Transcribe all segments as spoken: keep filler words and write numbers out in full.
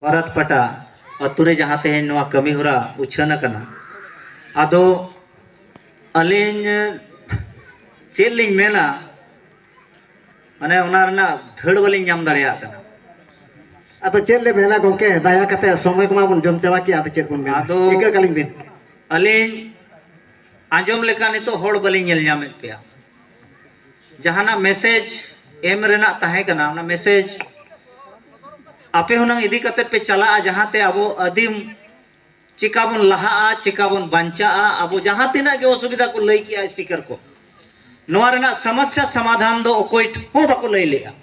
ᱵᱟᱨᱟᱛ ᱯᱟᱴᱟ ᱟᱛᱳ ᱨᱮ ᱡᱟᱦᱟᱸ ᱛᱮᱦᱮᱧ ᱱᱚᱣᱟ ᱠᱟᱹᱢᱤ ᱦᱚᱨᱟ ᱩᱪᱷᱟᱹᱱ ᱟᱠᱟᱱᱟ, ᱟᱫᱚ ᱟᱹᱞᱤᱧ ᱪᱮᱫ ᱞᱤᱧ ᱢᱮᱱᱟ, ᱢᱟᱱᱮ ᱚᱱᱟ ᱨᱮᱱᱟᱜ ᱫᱷᱟᱹᱲ ᱵᱟᱹᱞᱤᱧ ᱧᱟᱢ ᱫᱟᱲᱮᱭᱟᱜ ᱠᱟᱱᱟ᱾ ᱟᱫᱚ ᱪᱮᱫ ᱞᱮ ᱢᱮᱱᱟ ᱜᱚᱢᱠᱮ, ᱫᱟᱭᱟ ᱠᱟᱛᱮ ᱥᱚᱢᱚᱭ ᱠᱚᱢᱟ ᱵᱚᱱ ᱡᱚᱢ ᱪᱟᱵᱟ ᱠᱮᱜᱼᱟ, ᱟᱫᱚ ᱪᱮᱫ ᱵᱚᱱ ᱢᱮᱱᱟ? ᱟᱫᱚ ᱤᱠᱟᱹ ᱠᱟᱹᱞᱤᱧ ᱵᱤᱱ᱾ ᱟᱹᱞᱤᱧ ᱟᱸᱡᱚᱢ ᱞᱮᱠᱟ ᱱᱤᱛᱚᱜ ᱦᱚᱲ ᱵᱟᱹᱞᱤᱧ ᱧᱮᱞ ᱧᱟᱢᱮᱫ ᱯᱮᱭᱟ᱾ ᱡᱟᱦᱟᱱᱟᱜ ᱢᱮᱥᱮᱡᱽ ᱮᱢ ᱨᱮᱱᱟᱜ ᱛᱟᱦᱮᱸ ᱠᱟᱱᱟ, ᱚᱱᱟ ᱢᱮᱥᱮᱡᱽ ᱟᱯᱮ ᱦᱩᱱᱟᱹᱝ ᱤᱫᱤ ᱠᱟᱛᱮ ᱯᱮ ᱪᱟᱞᱟᱜᱼᱟ, ᱡᱟᱦᱟᱸᱛᱮ ᱟᱵᱚ ᱟᱹᱫᱤᱢ ᱪᱮᱠᱟ ᱵᱚᱱ ᱞᱟᱦᱟᱜᱼᱟ, ᱪᱮᱠᱟ ᱵᱚᱱ ᱵᱟᱧᱪᱟᱜᱼᱟ, ᱟᱵᱚ ᱡᱟᱦᱟᱸ ᱛᱤᱱᱟᱹᱜ ᱜᱮ ᱚᱥᱩᱵᱤᱫᱷᱟ ᱠᱚ ᱞᱟᱹᱭ ᱠᱮᱜᱼᱟ ᱥᱯᱤᱠᱟᱨ ᱠᱚ, ᱱᱚᱣᱟ ᱨᱮᱱᱟᱜ ᱥᱚᱢᱚᱥᱥᱟ ᱥᱚᱢᱟᱫᱷᱟᱱ ᱫᱚ ᱚᱠᱚᱭ ᱦᱚᱸ ᱵᱟᱠᱚ ᱞᱟᱹᱭ ᱞᱮᱜᱼᱟ᱾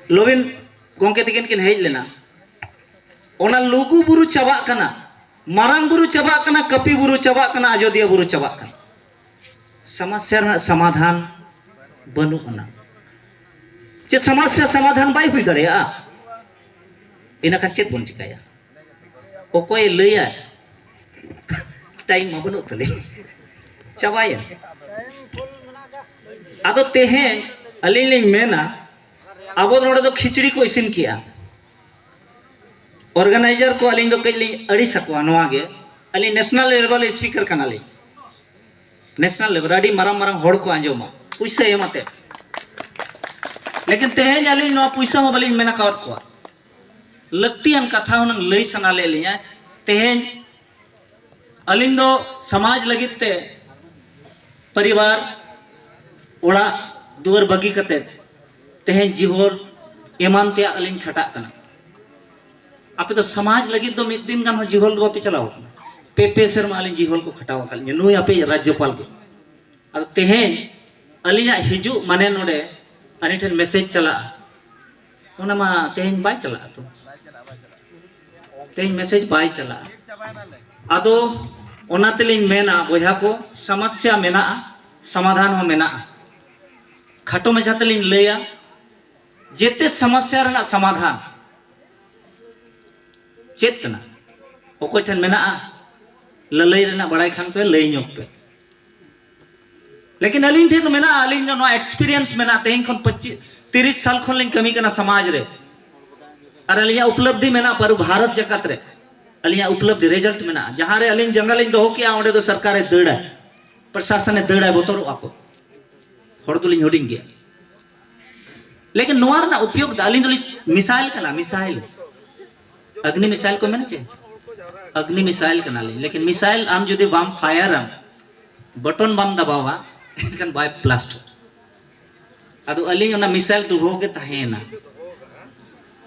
ᱞᱚᱵᱤᱱ ᱜᱚᱢᱠᱮ ᱛᱤᱠᱤᱱ ᱠᱤᱱ ᱦᱮᱡ ᱞᱮᱱᱟ, ᱚᱱᱟ ᱞᱩᱜᱩ ᱵᱩᱨᱩ ᱪᱟᱵᱟᱜ ᱠᱟᱱᱟ, ᱢᱟᱨᱟᱝ ᱵᱩᱨᱩ ᱪᱟᱵᱟᱜ ᱠᱟᱱᱟ, ᱠᱟᱹᱯᱤ ᱵᱩᱨᱩ ᱪᱟᱵᱟᱜ ᱠᱟᱱᱟ, ᱟᱡᱚᱫᱤᱭᱟᱹ ᱵᱩᱨᱩ ᱪᱟᱵᱟᱜ ᱠᱟᱱᱟ᱾ ᱥᱚᱢᱚᱥᱥᱟ ᱨᱮᱱᱟᱜ ᱥᱚᱢᱟᱫᱷᱟᱱ ᱵᱟᱹᱱᱩᱜ ᱟᱱᱟ᱾ ᱪᱮᱫ ᱥᱚᱢᱚᱥᱥᱟ ᱥᱚᱢᱟᱫᱷᱟᱱ ᱵᱟᱭ ᱦᱩᱭ ᱫᱟᱲᱮᱭᱟᱜᱼᱟ? ᱤᱱᱟᱹᱠᱷᱟᱱ ᱪᱮᱫ ᱵᱚᱱ ᱪᱤᱠᱟᱹᱭᱟ? ᱚᱠᱚᱭᱮ ᱞᱟᱹᱭᱟ? ᱴᱟᱭᱤᱢ ᱢᱟ ᱵᱟᱹᱱᱩᱜ ᱛᱟᱞᱮ, ᱪᱟᱵᱟᱭᱮᱱ᱾ ᱟᱫᱚ ᱛᱮᱦᱮᱧ ᱟᱹᱞᱤᱧ ᱞᱤᱧ ᱢᱮᱱᱟ, ᱟᱵᱚ ᱱᱚᱰᱮ ᱫᱚ ᱠᱷᱤᱪᱲᱤ ᱠᱚ ᱤᱥᱤᱱ ᱠᱮᱜᱼᱟ᱾ ᱚᱨᱜᱟᱱᱟᱭᱡᱟᱨ ᱠᱚ ᱟᱹᱞᱤᱧ ᱫᱚ ᱠᱟᱹᱡ ᱞᱤᱧ ᱟᱹᱲᱤᱥ ᱟᱠᱚᱣᱟ᱾ ᱱᱚᱣᱟ ᱜᱮ ᱟᱹᱞᱤᱧ ᱱᱮᱥᱱᱟᱞ ᱞᱮᱵᱮᱞ ᱥᱯᱤᱠᱟᱨ ᱠᱟᱱᱟᱞᱤᱧ, ᱱᱮᱥᱱᱟᱞ ᱞᱮᱵᱮᱞ ᱟᱹᱰᱤ ᱢᱟᱨᱟᱝ ᱢᱟᱨᱟᱝ ᱦᱚᱲ ᱠᱚ ᱟᱸᱡᱚᱢᱟ ᱯᱩᱭᱥᱟᱹ ᱮᱢ ᱟᱛᱮ᱾ ᱞᱮᱠᱤᱱ ᱛᱮᱦᱮᱧ ᱟᱹᱞᱤᱧ ᱱᱚᱣᱟ ᱯᱩᱭᱥᱟᱹ ᱦᱚᱸ ᱵᱟᱹᱞᱤᱧ ᱢᱮᱱ ᱟᱠᱟᱣᱟᱫ ᱠᱚᱣᱟ᱾ ᱞᱟᱹᱠᱛᱤᱭᱟᱱ ᱠᱟᱛᱷᱟ ᱦᱩᱱᱟᱹᱝ ᱞᱟᱹᱭ ᱥᱟᱱᱟ ᱞᱮᱫ ᱞᱤᱧᱟ᱾ ᱛᱮᱦᱮᱧ ᱟᱹᱞᱤᱧ ᱫᱚ ᱥᱚᱢᱟᱡᱽ ᱞᱟᱹᱜᱤᱫ ᱛᱮ ᱯᱚᱨᱤᱵᱟᱨ, ᱚᱲᱟᱜ ᱫᱩᱣᱟᱹᱨ ᱵᱟᱹᱜᱤ ᱠᱟᱛᱮ ᱛᱮᱦᱮᱧ ᱡᱤᱦᱚᱞ ᱮᱢᱟᱱ ᱛᱮᱭᱟᱜ ᱟᱹᱞᱤᱧ ᱠᱷᱟᱴᱟᱜ ᱠᱟᱱᱟ᱾ ᱟᱯᱮ ᱫᱚ ᱥᱚᱢᱟᱡᱽ ᱞᱟᱹᱜᱤᱫ ᱫᱚ ᱢᱤᱫ ᱫᱤᱱ ᱜᱟᱱ ᱦᱚᱸ ᱡᱤᱦᱚᱞ ᱫᱚ ᱵᱟᱯᱮ ᱪᱟᱞᱟᱣ ᱠᱟᱱᱟ᱾ ᱯᱮ ᱯᱮ ᱥᱮᱨᱢᱟ ᱟᱹᱞᱤᱧ ᱡᱤᱦᱚᱞ ᱠᱚ ᱠᱷᱟᱴᱟᱣ ᱟᱠᱟᱫ ᱞᱤᱧᱟ, ᱱᱩᱭ ᱟᱯᱮ ᱨᱟᱡᱽᱡᱚᱯᱟᱞ ᱜᱮ᱾ ᱟᱫᱚ ᱛᱮᱦᱮᱧ ᱟᱹᱞᱤᱧᱟᱜ ᱦᱤᱡᱩᱜ ᱢᱟᱱᱮ ᱱᱚᱰᱮ ᱟᱹᱞᱤᱧ ᱴᱷᱮᱱ ᱢᱮᱥᱮᱡᱽ ᱪᱟᱞᱟᱜᱼᱟ, ᱚᱱᱟ ᱢᱟ ᱛᱮᱦᱮᱧ ᱵᱟᱭ ᱪᱟᱞᱟᱜᱼᱟ ᱛᱚ᱾ ᱛᱮᱦᱮᱧ ᱢᱮᱥᱮᱡᱽ ᱵᱟᱭ ᱪᱟᱞᱟᱜᱼᱟ᱾ ᱟᱫᱚ ᱚᱱᱟ ᱛᱮᱞᱤᱧ ᱢᱮᱱᱟ ᱵᱚᱭᱦᱟ ᱠᱚ, ᱥᱚᱢᱚᱥᱥᱟ ᱢᱮᱱᱟᱜᱼᱟ, ᱥᱚᱢᱟᱫᱷᱟᱱ ᱦᱚᱸ ᱢᱮᱱᱟᱜᱼᱟ᱾ ᱠᱷᱟᱴᱚ ᱢᱟᱪᱷᱟ ᱛᱮᱞᱤᱧ ᱞᱟᱹᱭᱟ, ᱡᱮᱛᱮ ᱥᱚᱢᱚᱥᱥᱟ ᱨᱮᱱᱟᱜ ᱥᱚᱢᱟᱫᱷᱟᱱ ᱪᱮᱫ ᱠᱟᱱᱟ? ᱚᱠᱚᱭ ᱴᱷᱮᱱ ᱢᱮᱱᱟᱜᱼᱟ ᱞᱟᱹᱞᱟᱹᱭ ᱨᱮᱱᱟᱜ ᱵᱟᱲᱟᱭ ᱠᱷᱟᱱ ᱯᱮ ᱞᱟᱹᱭ ᱧᱚᱜ ᱯᱮ᱾ ᱞᱮᱠᱤᱱ ᱟᱹᱞᱤᱧ ᱴᱷᱮᱱ ᱢᱮᱱᱟᱜᱼᱟ, ᱟᱹᱞᱤᱧ ᱫᱚ ᱱᱚᱣᱟ ᱮᱠᱥᱯᱤᱨᱤᱭᱮᱱᱥ ᱢᱮᱱᱟᱜᱼᱟ, ᱛᱮᱦᱮᱧ ᱠᱷᱚᱱ ᱯᱚᱸᱪᱤᱥ ᱛᱤᱨᱤᱥ ᱥᱟᱞ ᱠᱷᱚᱱ ᱞᱤᱧ ᱠᱟᱹᱢᱤ ᱠᱟᱱᱟ ᱥᱚᱢᱟᱡᱽ ᱨᱮ᱾ ᱟᱨ ᱟᱹᱞᱤᱧᱟᱜ ᱩᱯᱞᱚᱵᱽᱫᱷᱤ ᱢᱮᱱᱟᱜᱼᱟ ᱯᱩᱨᱟᱹ ᱵᱷᱟᱨᱚᱛ ᱡᱟᱠᱟᱛ ᱨᱮ᱾ ᱟᱹᱞᱤᱧᱟᱜ ᱩᱯᱞᱚᱵᱽᱫᱷᱤ, ᱨᱮᱡᱟᱞᱴ ᱢᱮᱱᱟᱜᱼᱟ᱾ ᱡᱟᱦᱟᱸ ᱨᱮ ᱟᱹᱞᱤᱧ ᱡᱟᱸᱜᱟ ᱞᱤᱧ ᱫᱚᱦᱚ ᱠᱮᱜᱼᱟ, ᱚᱸᱰᱮ ᱫᱚ ᱥᱚᱨᱠᱟᱨᱮ ᱫᱟᱹᱲᱟ, ᱯᱨᱚᱥᱟᱥᱚᱱᱮ ᱫᱟᱹᱲᱟ, ᱵᱚᱛᱚᱨᱚᱜᱼᱟ ᱠᱚ᱾ ᱦᱚᱲ ᱫᱚᱞᱤᱧ ᱦᱩᱰᱤᱧ ᱜᱮᱭᱟ᱾ ᱞᱮᱠᱤᱱ ᱱᱚᱣᱟ ᱨᱮᱱᱟᱜ ᱩᱯᱭᱳᱜᱽ ᱫᱚ, ᱟᱹᱞᱤᱧ ᱫᱚᱞᱤᱧ ᱢᱤᱥᱟᱭᱤᱞ ᱠᱟᱱᱟ, ᱢᱤᱥᱟᱭᱤᱞ᱾ ᱟᱜᱽᱱᱤ ᱢᱤᱥᱟᱭᱤᱞ ᱠᱚ ᱢᱮᱱᱟ ᱪᱮ? ᱟᱜᱽᱱᱤ ᱢᱤᱥᱟᱭᱤᱞ ᱠᱟᱱᱟᱞᱤᱧ, ᱞᱮᱠᱤᱱ ᱢᱤᱥᱟᱭᱤᱞ ᱟᱢ ᱡᱩᱫᱤ ᱵᱟᱢ ᱯᱷᱟᱭᱟᱨᱟᱢ, ᱵᱚᱴᱚᱱ ᱵᱟᱢ ᱫᱟᱵᱟᱣᱟ, ᱮᱱᱠᱷᱟᱱ ᱵᱟᱭ ᱵᱞᱟᱥᱴ᱾ ᱟᱫᱚ ᱟᱹᱞᱤᱧ ᱚᱱᱟ ᱢᱤᱥᱟᱭᱤᱞ ᱫᱩᱦᱟᱹᱣ ᱜᱮ ᱛᱟᱦᱮᱸᱭᱮᱱᱟ᱾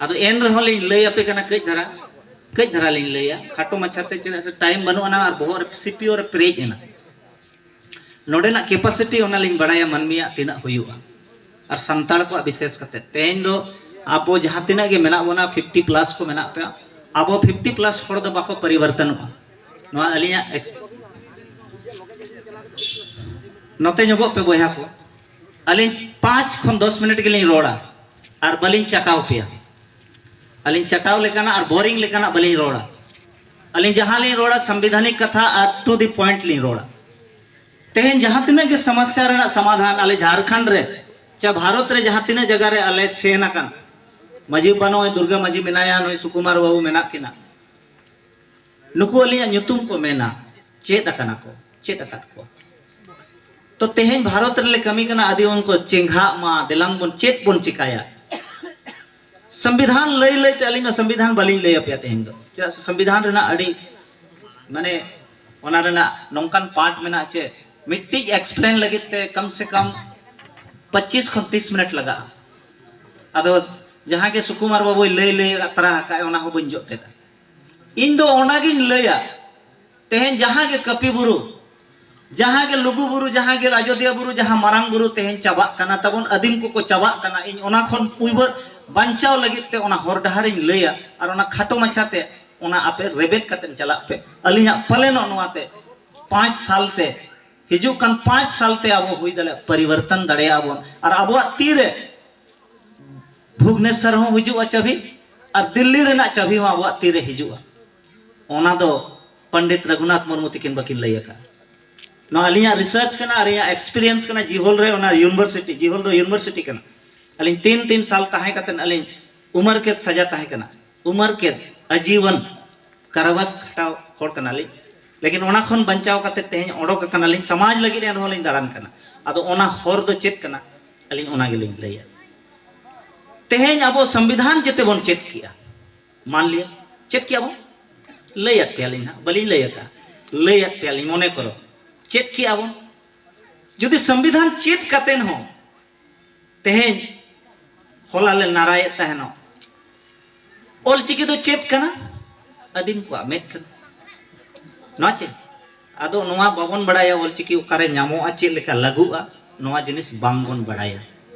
ᱟᱫᱚ ᱮᱱ ᱨᱮᱦᱚᱸ ᱞᱤᱧ ᱞᱟᱹᱭ ᱟᱯᱮ ᱠᱟᱱᱟ ᱠᱟᱹᱡ ᱫᱷᱟᱨᱟ, ᱠᱟᱹᱡ ᱫᱷᱟᱨᱟ ᱞᱤᱧ ᱞᱟᱹᱭᱟ, ᱠᱷᱟᱴᱚ ᱢᱟᱪᱷᱟᱛᱮ, ᱪᱮᱫᱟᱜ ᱥᱮ ᱴᱟᱭᱤᱢ ᱵᱟᱹᱱᱩᱜ ᱟᱱᱟ ᱟᱨ ᱵᱚᱦᱚᱜ ᱨᱮ ᱥᱤᱯᱤᱭᱳ ᱨᱮ ᱯᱮᱨᱮᱡ ᱮᱱᱟ᱾ ᱱᱚᱰᱮᱱᱟᱜ ᱠᱮᱯᱟᱥᱤᱴᱤ ᱚᱱᱟ ᱞᱤᱧ ᱵᱟᱲᱟᱭᱟ ᱢᱟᱹᱱᱢᱤᱭᱟᱜ ᱛᱤᱱᱟᱹᱜ ᱦᱩᱭᱩᱜᱼᱟ, ᱟᱨ ᱥᱟᱱᱛᱟᱲ ᱠᱚᱣᱟᱜ ᱵᱤᱥᱮᱥ ᱠᱟᱛᱮ᱾ ᱛᱮᱦᱮᱧ ᱫᱚ ᱟᱵᱚ ᱡᱟᱦᱟᱸ ᱛᱤᱱᱟᱹᱜ ᱜᱮ ᱢᱮᱱᱟᱜ ᱵᱚᱱᱟ, ᱯᱷᱤᱯᱴᱤ ᱯᱞᱟᱥ ᱠᱚ ᱢᱮᱱᱟᱜ ᱯᱮᱭᱟ, ᱟᱵᱚ ᱯᱷᱤᱯᱴᱤ ᱯᱞᱟᱥ ᱦᱚᱲ ᱫᱚ ᱵᱟᱠᱚ ᱯᱚᱨᱤᱵᱚᱨᱛᱚᱱᱚᱜᱼᱟ᱾ ᱱᱚᱣᱟ ᱟᱹᱞᱤᱧᱟᱜ ᱮᱠᱥ-, ᱱᱚᱛᱮ ᱧᱚᱜᱚᱜ ᱯᱮ ᱵᱚᱭᱦᱟ ᱠᱚ, ᱟᱹᱞᱤᱧ ᱯᱟᱸᱪ ᱠᱷᱚᱱ ᱫᱚᱥ ᱢᱤᱱᱤᱴ ᱜᱮᱞᱤᱧ ᱨᱚᱲᱟ ᱟᱨ ᱵᱟᱹᱞᱤᱧ ᱪᱟᱴᱟᱣ ᱯᱮᱭᱟ᱾ ᱟᱹᱞᱤᱧ ᱪᱟᱴᱟᱣ ᱞᱮᱠᱟᱱᱟᱜ ᱟᱨ ᱵᱳᱨᱤᱝ ᱞᱮᱠᱟᱱᱟᱜ ᱵᱟᱹᱞᱤᱧ ᱨᱚᱲᱟ᱾ ᱟᱹᱞᱤᱧ ᱡᱟᱦᱟᱸ ᱞᱤᱧ ᱨᱚᱲᱟ ᱥᱚᱝᱵᱤᱫᱷᱟᱱᱤᱠ ᱠᱟᱛᱷᱟ ᱟᱨ ᱴᱩ ᱫᱤ ᱯᱚᱭᱮᱱᱴ ᱞᱤᱧ ᱨᱚᱲᱟ᱾ ᱛᱮᱦᱮᱧ ᱡᱟᱦᱟᱸ ᱛᱤᱱᱟᱹᱜ ᱜᱮ ᱥᱚᱢᱚᱥᱥᱟ ᱨᱮᱱᱟᱜ ᱥᱚᱢᱟᱫᱷᱟᱱ ᱟᱞᱮ ᱡᱷᱟᱲᱠᱷᱚᱸᱰ ᱨᱮ, ᱪᱟ ᱵᱷᱟᱨᱚᱛ ᱨᱮ ᱡᱟᱦᱟᱸ ᱛᱤᱱᱟᱹᱜ ᱡᱟᱭᱜᱟ ᱨᱮ ᱟᱞᱮ ᱥᱮᱱ ᱟᱠᱟᱱ, ᱢᱟᱹᱡᱷᱤ ᱵᱟᱵᱟ ᱱᱚᱜᱼᱚᱭ ᱫᱩᱨᱜᱟ ᱢᱟᱹᱡᱷᱤ ᱢᱮᱱᱟᱭᱟ, ᱱᱩᱭ ᱥᱩᱠᱩᱢᱟᱨ ᱵᱟᱹᱵᱩ ᱢᱮᱱᱟᱜ ᱠᱤᱱᱟ, ᱱᱩᱠᱩ ᱟᱹᱞᱤᱧᱟᱜ ᱧᱩᱛᱩᱢ ᱠᱚ ᱢᱮᱱᱟ, ᱪᱮᱫ ᱟᱠᱟᱱᱟ ᱠᱚ, ᱪᱮᱫ ᱟᱠᱟᱫ ᱠᱚ᱾ ᱛᱚ ᱛᱮᱦᱮᱧ ᱵᱷᱟᱨᱚᱛ ᱨᱮᱞᱮ ᱠᱟᱹᱢᱤ ᱠᱟᱱᱟ, ᱟᱹᱫᱤ ᱩᱱᱠᱩ ᱪᱮᱸᱜᱷᱟᱜ ᱢᱟ, ᱫᱮᱞᱟᱝ ᱵᱚᱱ ᱪᱮᱫ ᱵᱚᱱ ᱪᱤᱠᱟᱭᱟ᱾ ᱥᱚᱝᱵᱤᱫᱷᱟᱱ ᱞᱟᱹᱭ ᱞᱟᱹᱭ ᱛᱮ ᱟᱹᱞᱤᱧ ᱢᱟ ᱥᱚᱝᱵᱤᱫᱷᱟᱱ ᱵᱟᱹᱞᱤᱧ ᱞᱟᱹᱭ ᱟᱯᱮᱭᱟ ᱛᱮᱦᱮᱧ ᱫᱚ, ᱪᱮᱫᱟᱜ ᱥᱮ ᱥᱚᱝᱵᱤᱫᱷᱟᱱ ᱨᱮᱱᱟᱜ ᱟᱹᱰᱤ, ᱢᱟᱱᱮ, ᱚᱱᱟ ᱨᱮᱱᱟᱜ ᱱᱚᱝᱠᱟᱱ ᱯᱟᱨᱴ ᱢᱮᱱᱟᱜᱼᱟ ᱪᱮ ᱢᱤᱫᱴᱤᱡ ᱮᱠᱥᱯᱞᱮᱱ ᱞᱟᱹᱜᱤᱫ ᱛᱮ ᱠᱚᱢ ᱥᱮ ᱠᱚᱢ ᱯᱚᱸᱪᱤᱥ ᱠᱷᱚᱱ ᱛᱤᱥ ᱢᱤᱱᱤᱴ ᱞᱟᱜᱟᱜᱼᱟ᱾ ᱟᱫᱚ ᱡᱟᱦᱟᱸ ᱜᱮ ᱥᱩᱠᱩᱢᱟᱨ ᱵᱟᱵᱩᱭ ᱞᱟᱹᱭ ᱞᱟᱹᱭ ᱟᱠᱟᱫ ᱛᱟᱨᱟ ᱟᱠᱟᱫ, ᱚᱱᱟ ᱦᱚᱸ ᱵᱟᱹᱧ ᱡᱚᱜ ᱠᱮᱫᱟ᱾ ᱤᱧ ᱫᱚ ᱚᱱᱟᱜᱤᱧ ᱞᱟᱹᱭᱟ, ᱛᱮᱦᱮᱧ ᱡᱟᱦᱟᱸ ᱜᱮ ᱠᱟᱹᱯᱤ ᱵᱩᱨᱩ, ᱡᱟᱦᱟᱸ ᱜᱮ ᱞᱩᱜᱩ ᱵᱩᱨᱩ, ᱡᱟᱦᱟᱸ ᱜᱮ ᱟᱡᱚᱫᱤᱭᱟᱹ ᱵᱩᱨᱩ, ᱡᱟᱦᱟᱸ ᱢᱟᱨᱟᱝ ᱵᱩᱨᱩ ᱛᱮᱦᱮᱧ ᱪᱟᱵᱟᱜ ᱠᱟᱱᱟ ᱛᱟᱵᱚᱱ, ᱟᱹᱫᱤᱢ ᱠᱚᱠᱚ ᱪᱟᱵᱟᱜ ᱠᱟᱱᱟ, ᱤᱧ ᱚᱱᱟ ᱠᱷᱚᱱ ᱩᱭᱵᱟᱹᱨ ᱵᱟᱧᱪᱟᱣ ᱞᱟᱹᱜᱤᱫ ᱛᱮ ᱚᱱᱟ ᱦᱚᱨ ᱰᱟᱦᱟᱨᱤᱧ ᱞᱟᱹᱭᱟ᱾ ᱟᱨ ᱚᱱᱟ ᱠᱷᱟᱴᱚ ᱢᱟᱪᱷᱟ ᱛᱮ ᱚᱱᱟ ᱟᱯᱮ ᱨᱮᱵᱮᱫ ᱠᱟᱛᱮᱢ ᱪᱟᱞᱟᱜ ᱯᱮ᱾ ᱟᱹᱞᱤᱧᱟᱜ ᱯᱟᱞᱮᱱᱚᱜ ᱱᱚᱣᱟ ᱛᱮ ᱯᱟᱸᱪ ᱥᱟᱞ ᱛᱮ, ᱦᱤᱡᱩᱜ ᱠᱟᱱ ᱯᱟᱸᱪ ᱥᱟᱞ ᱛᱮ ᱟᱵᱚ ᱦᱩᱭ ᱫᱟᱲᱮᱭᱟᱜᱼᱟ, ᱯᱚᱨᱤᱵᱚᱨᱛᱚᱱ ᱫᱟᱲᱮᱭᱟᱜᱼᱟ ᱵᱚᱱ᱾ ᱟᱨ ᱟᱵᱚᱣᱟᱜ ᱛᱤᱨᱮ ᱵᱷᱩᱵᱽᱱᱮᱥᱚᱨ ᱦᱚᱸ ᱦᱤᱡᱩᱜᱼᱟ ᱪᱟᱹᱵᱤ, ᱟᱨ ᱫᱤᱞᱞᱤ ᱨᱮᱱᱟᱜ ᱪᱟᱹᱵᱤ ᱦᱚᱸ ᱟᱵᱚᱣᱟᱜ ᱛᱤᱨᱮ ᱦᱤᱡᱩᱜᱼᱟ᱾ ᱚᱱᱟ ᱫᱚ ᱯᱚᱱᱰᱤᱛ ᱨᱚᱜᱷᱩᱱᱟᱛᱷ ᱢᱩᱨᱢᱩ ᱛᱤᱠᱤᱱ ᱵᱟᱹᱠᱤᱱ ᱞᱟᱹᱭ ᱟᱠᱟᱫᱼᱟ᱾ ᱱᱚᱣᱟ ᱟᱹᱞᱤᱧᱟᱜ ᱨᱤᱥᱟᱨᱪ ᱠᱟᱱᱟ, ᱟᱹᱞᱤᱧᱟᱜ ᱮᱠᱥᱯᱤᱨᱤᱭᱮᱱᱥ ᱠᱟᱱᱟ᱾ ᱡᱤᱦᱳᱞ ᱨᱮ ᱚᱱᱟ ᱤᱭᱩᱱᱤᱵᱷᱟᱨᱥᱤᱴᱤ, ᱡᱤᱦᱳᱞ ᱫᱚ ᱤᱭᱩᱱᱤᱵᱷᱟᱨᱥᱤᱴᱤ ᱠᱟᱱᱟ᱾ ᱟᱹᱞᱤᱧ ᱛᱤᱱ ᱛᱤᱱ ᱥᱟᱞ ᱛᱟᱦᱮᱸ ᱠᱟᱛᱮᱫ ᱟᱹᱞᱤᱧ ᱩᱢᱟᱹᱨ ᱠᱮᱫ ᱥᱟᱡᱟ ᱛᱟᱦᱮᱸ ᱠᱟᱱᱟ, ᱩᱢᱟᱹᱨ ᱠᱮᱫ ᱟᱡᱤᱵᱚᱱ ᱠᱟᱨᱟᱵᱟᱥ ᱠᱷᱟᱴᱟᱣ ᱦᱚᱲ ᱠᱟᱱᱟᱞᱤᱧ᱾ ᱞᱮᱠᱤᱱ ᱚᱱᱟ ᱠᱷᱚᱱ ᱵᱟᱧᱪᱟᱣ ᱠᱟᱛᱮ ᱛᱮᱦᱮᱧ ᱚᱰᱚᱠ ᱟᱠᱟᱱᱟᱞᱤᱧ, ᱥᱚᱢᱟᱡᱽ ᱞᱟᱹᱜᱤᱫ ᱮᱱ ᱨᱮᱦᱚᱸ ᱞᱤᱧ ᱫᱟᱬᱟᱱ ᱠᱟᱱᱟ᱾ ᱟᱫᱚ ᱚᱱᱟ ᱦᱚᱨ ᱫᱚ ᱪᱮᱫ ᱠᱟᱱᱟ? ᱟᱹᱞᱤᱧ ᱚᱱᱟ ᱜᱮᱞᱤᱧ ᱞᱟᱹᱭᱟ᱾ ᱛᱮᱦᱮᱧ ᱟᱵᱚ ᱥᱚᱝᱵᱤᱫᱷᱟᱱ ᱡᱮᱛᱮ ᱵᱚᱱ ᱪᱮᱫ ᱠᱮᱜᱼᱟ, ᱢᱟᱱ ᱞᱤᱭᱟ ᱪᱮᱫ ᱠᱮᱜᱼᱟ ᱵᱚᱱ, ᱞᱟᱹᱭᱟᱫ ᱯᱮᱭᱟᱞᱤᱧ ᱦᱟᱸᱜ, ᱵᱟᱹᱞᱤᱧ ᱞᱟᱹᱭ ᱟᱠᱟᱫᱼᱟ, ᱞᱟᱹᱭᱟᱫ ᱯᱮᱭᱟᱞᱤᱧ, ᱢᱚᱱᱮ ᱠᱚᱨᱚ ᱪᱮᱫ ᱠᱮᱜᱼᱟ ᱵᱚᱱ᱾ ᱡᱩᱫᱤ ᱥᱚᱝᱵᱤᱫᱷᱟᱱ ᱪᱮᱫ ᱠᱟᱛᱮᱱ ᱦᱚᱸ ᱛᱮᱦᱮᱧ ᱦᱚᱞᱟ ᱞᱮ ᱱᱟᱨᱟᱭᱮᱫ ᱛᱟᱦᱮᱱᱚᱜ, ᱚᱞᱪᱤᱠᱤ ᱫᱚ ᱪᱮᱫ ᱠᱟᱱᱟ? ᱟᱹᱫᱤᱢ ᱠᱚᱣᱟᱜ ᱢᱮᱫ ᱠᱟᱱᱟ᱾ ᱱᱚᱣᱟ ᱪᱮᱫ? ᱟᱫᱚ ᱱᱚᱣᱟ ᱵᱟᱵᱚᱱ ᱵᱟᱲᱟᱭᱟ ᱚᱞᱪᱤᱠᱤ ᱚᱠᱟᱨᱮ ᱧᱟᱢᱚᱜᱼᱟ, ᱪᱮᱫ ᱞᱮᱠᱟ ᱞᱟᱹᱜᱩᱜᱼᱟ, ᱱᱚᱣᱟ ᱡᱤᱱᱤᱥ ᱵᱟᱝᱵᱚᱱ ᱵᱟᱲᱟᱭᱟ᱾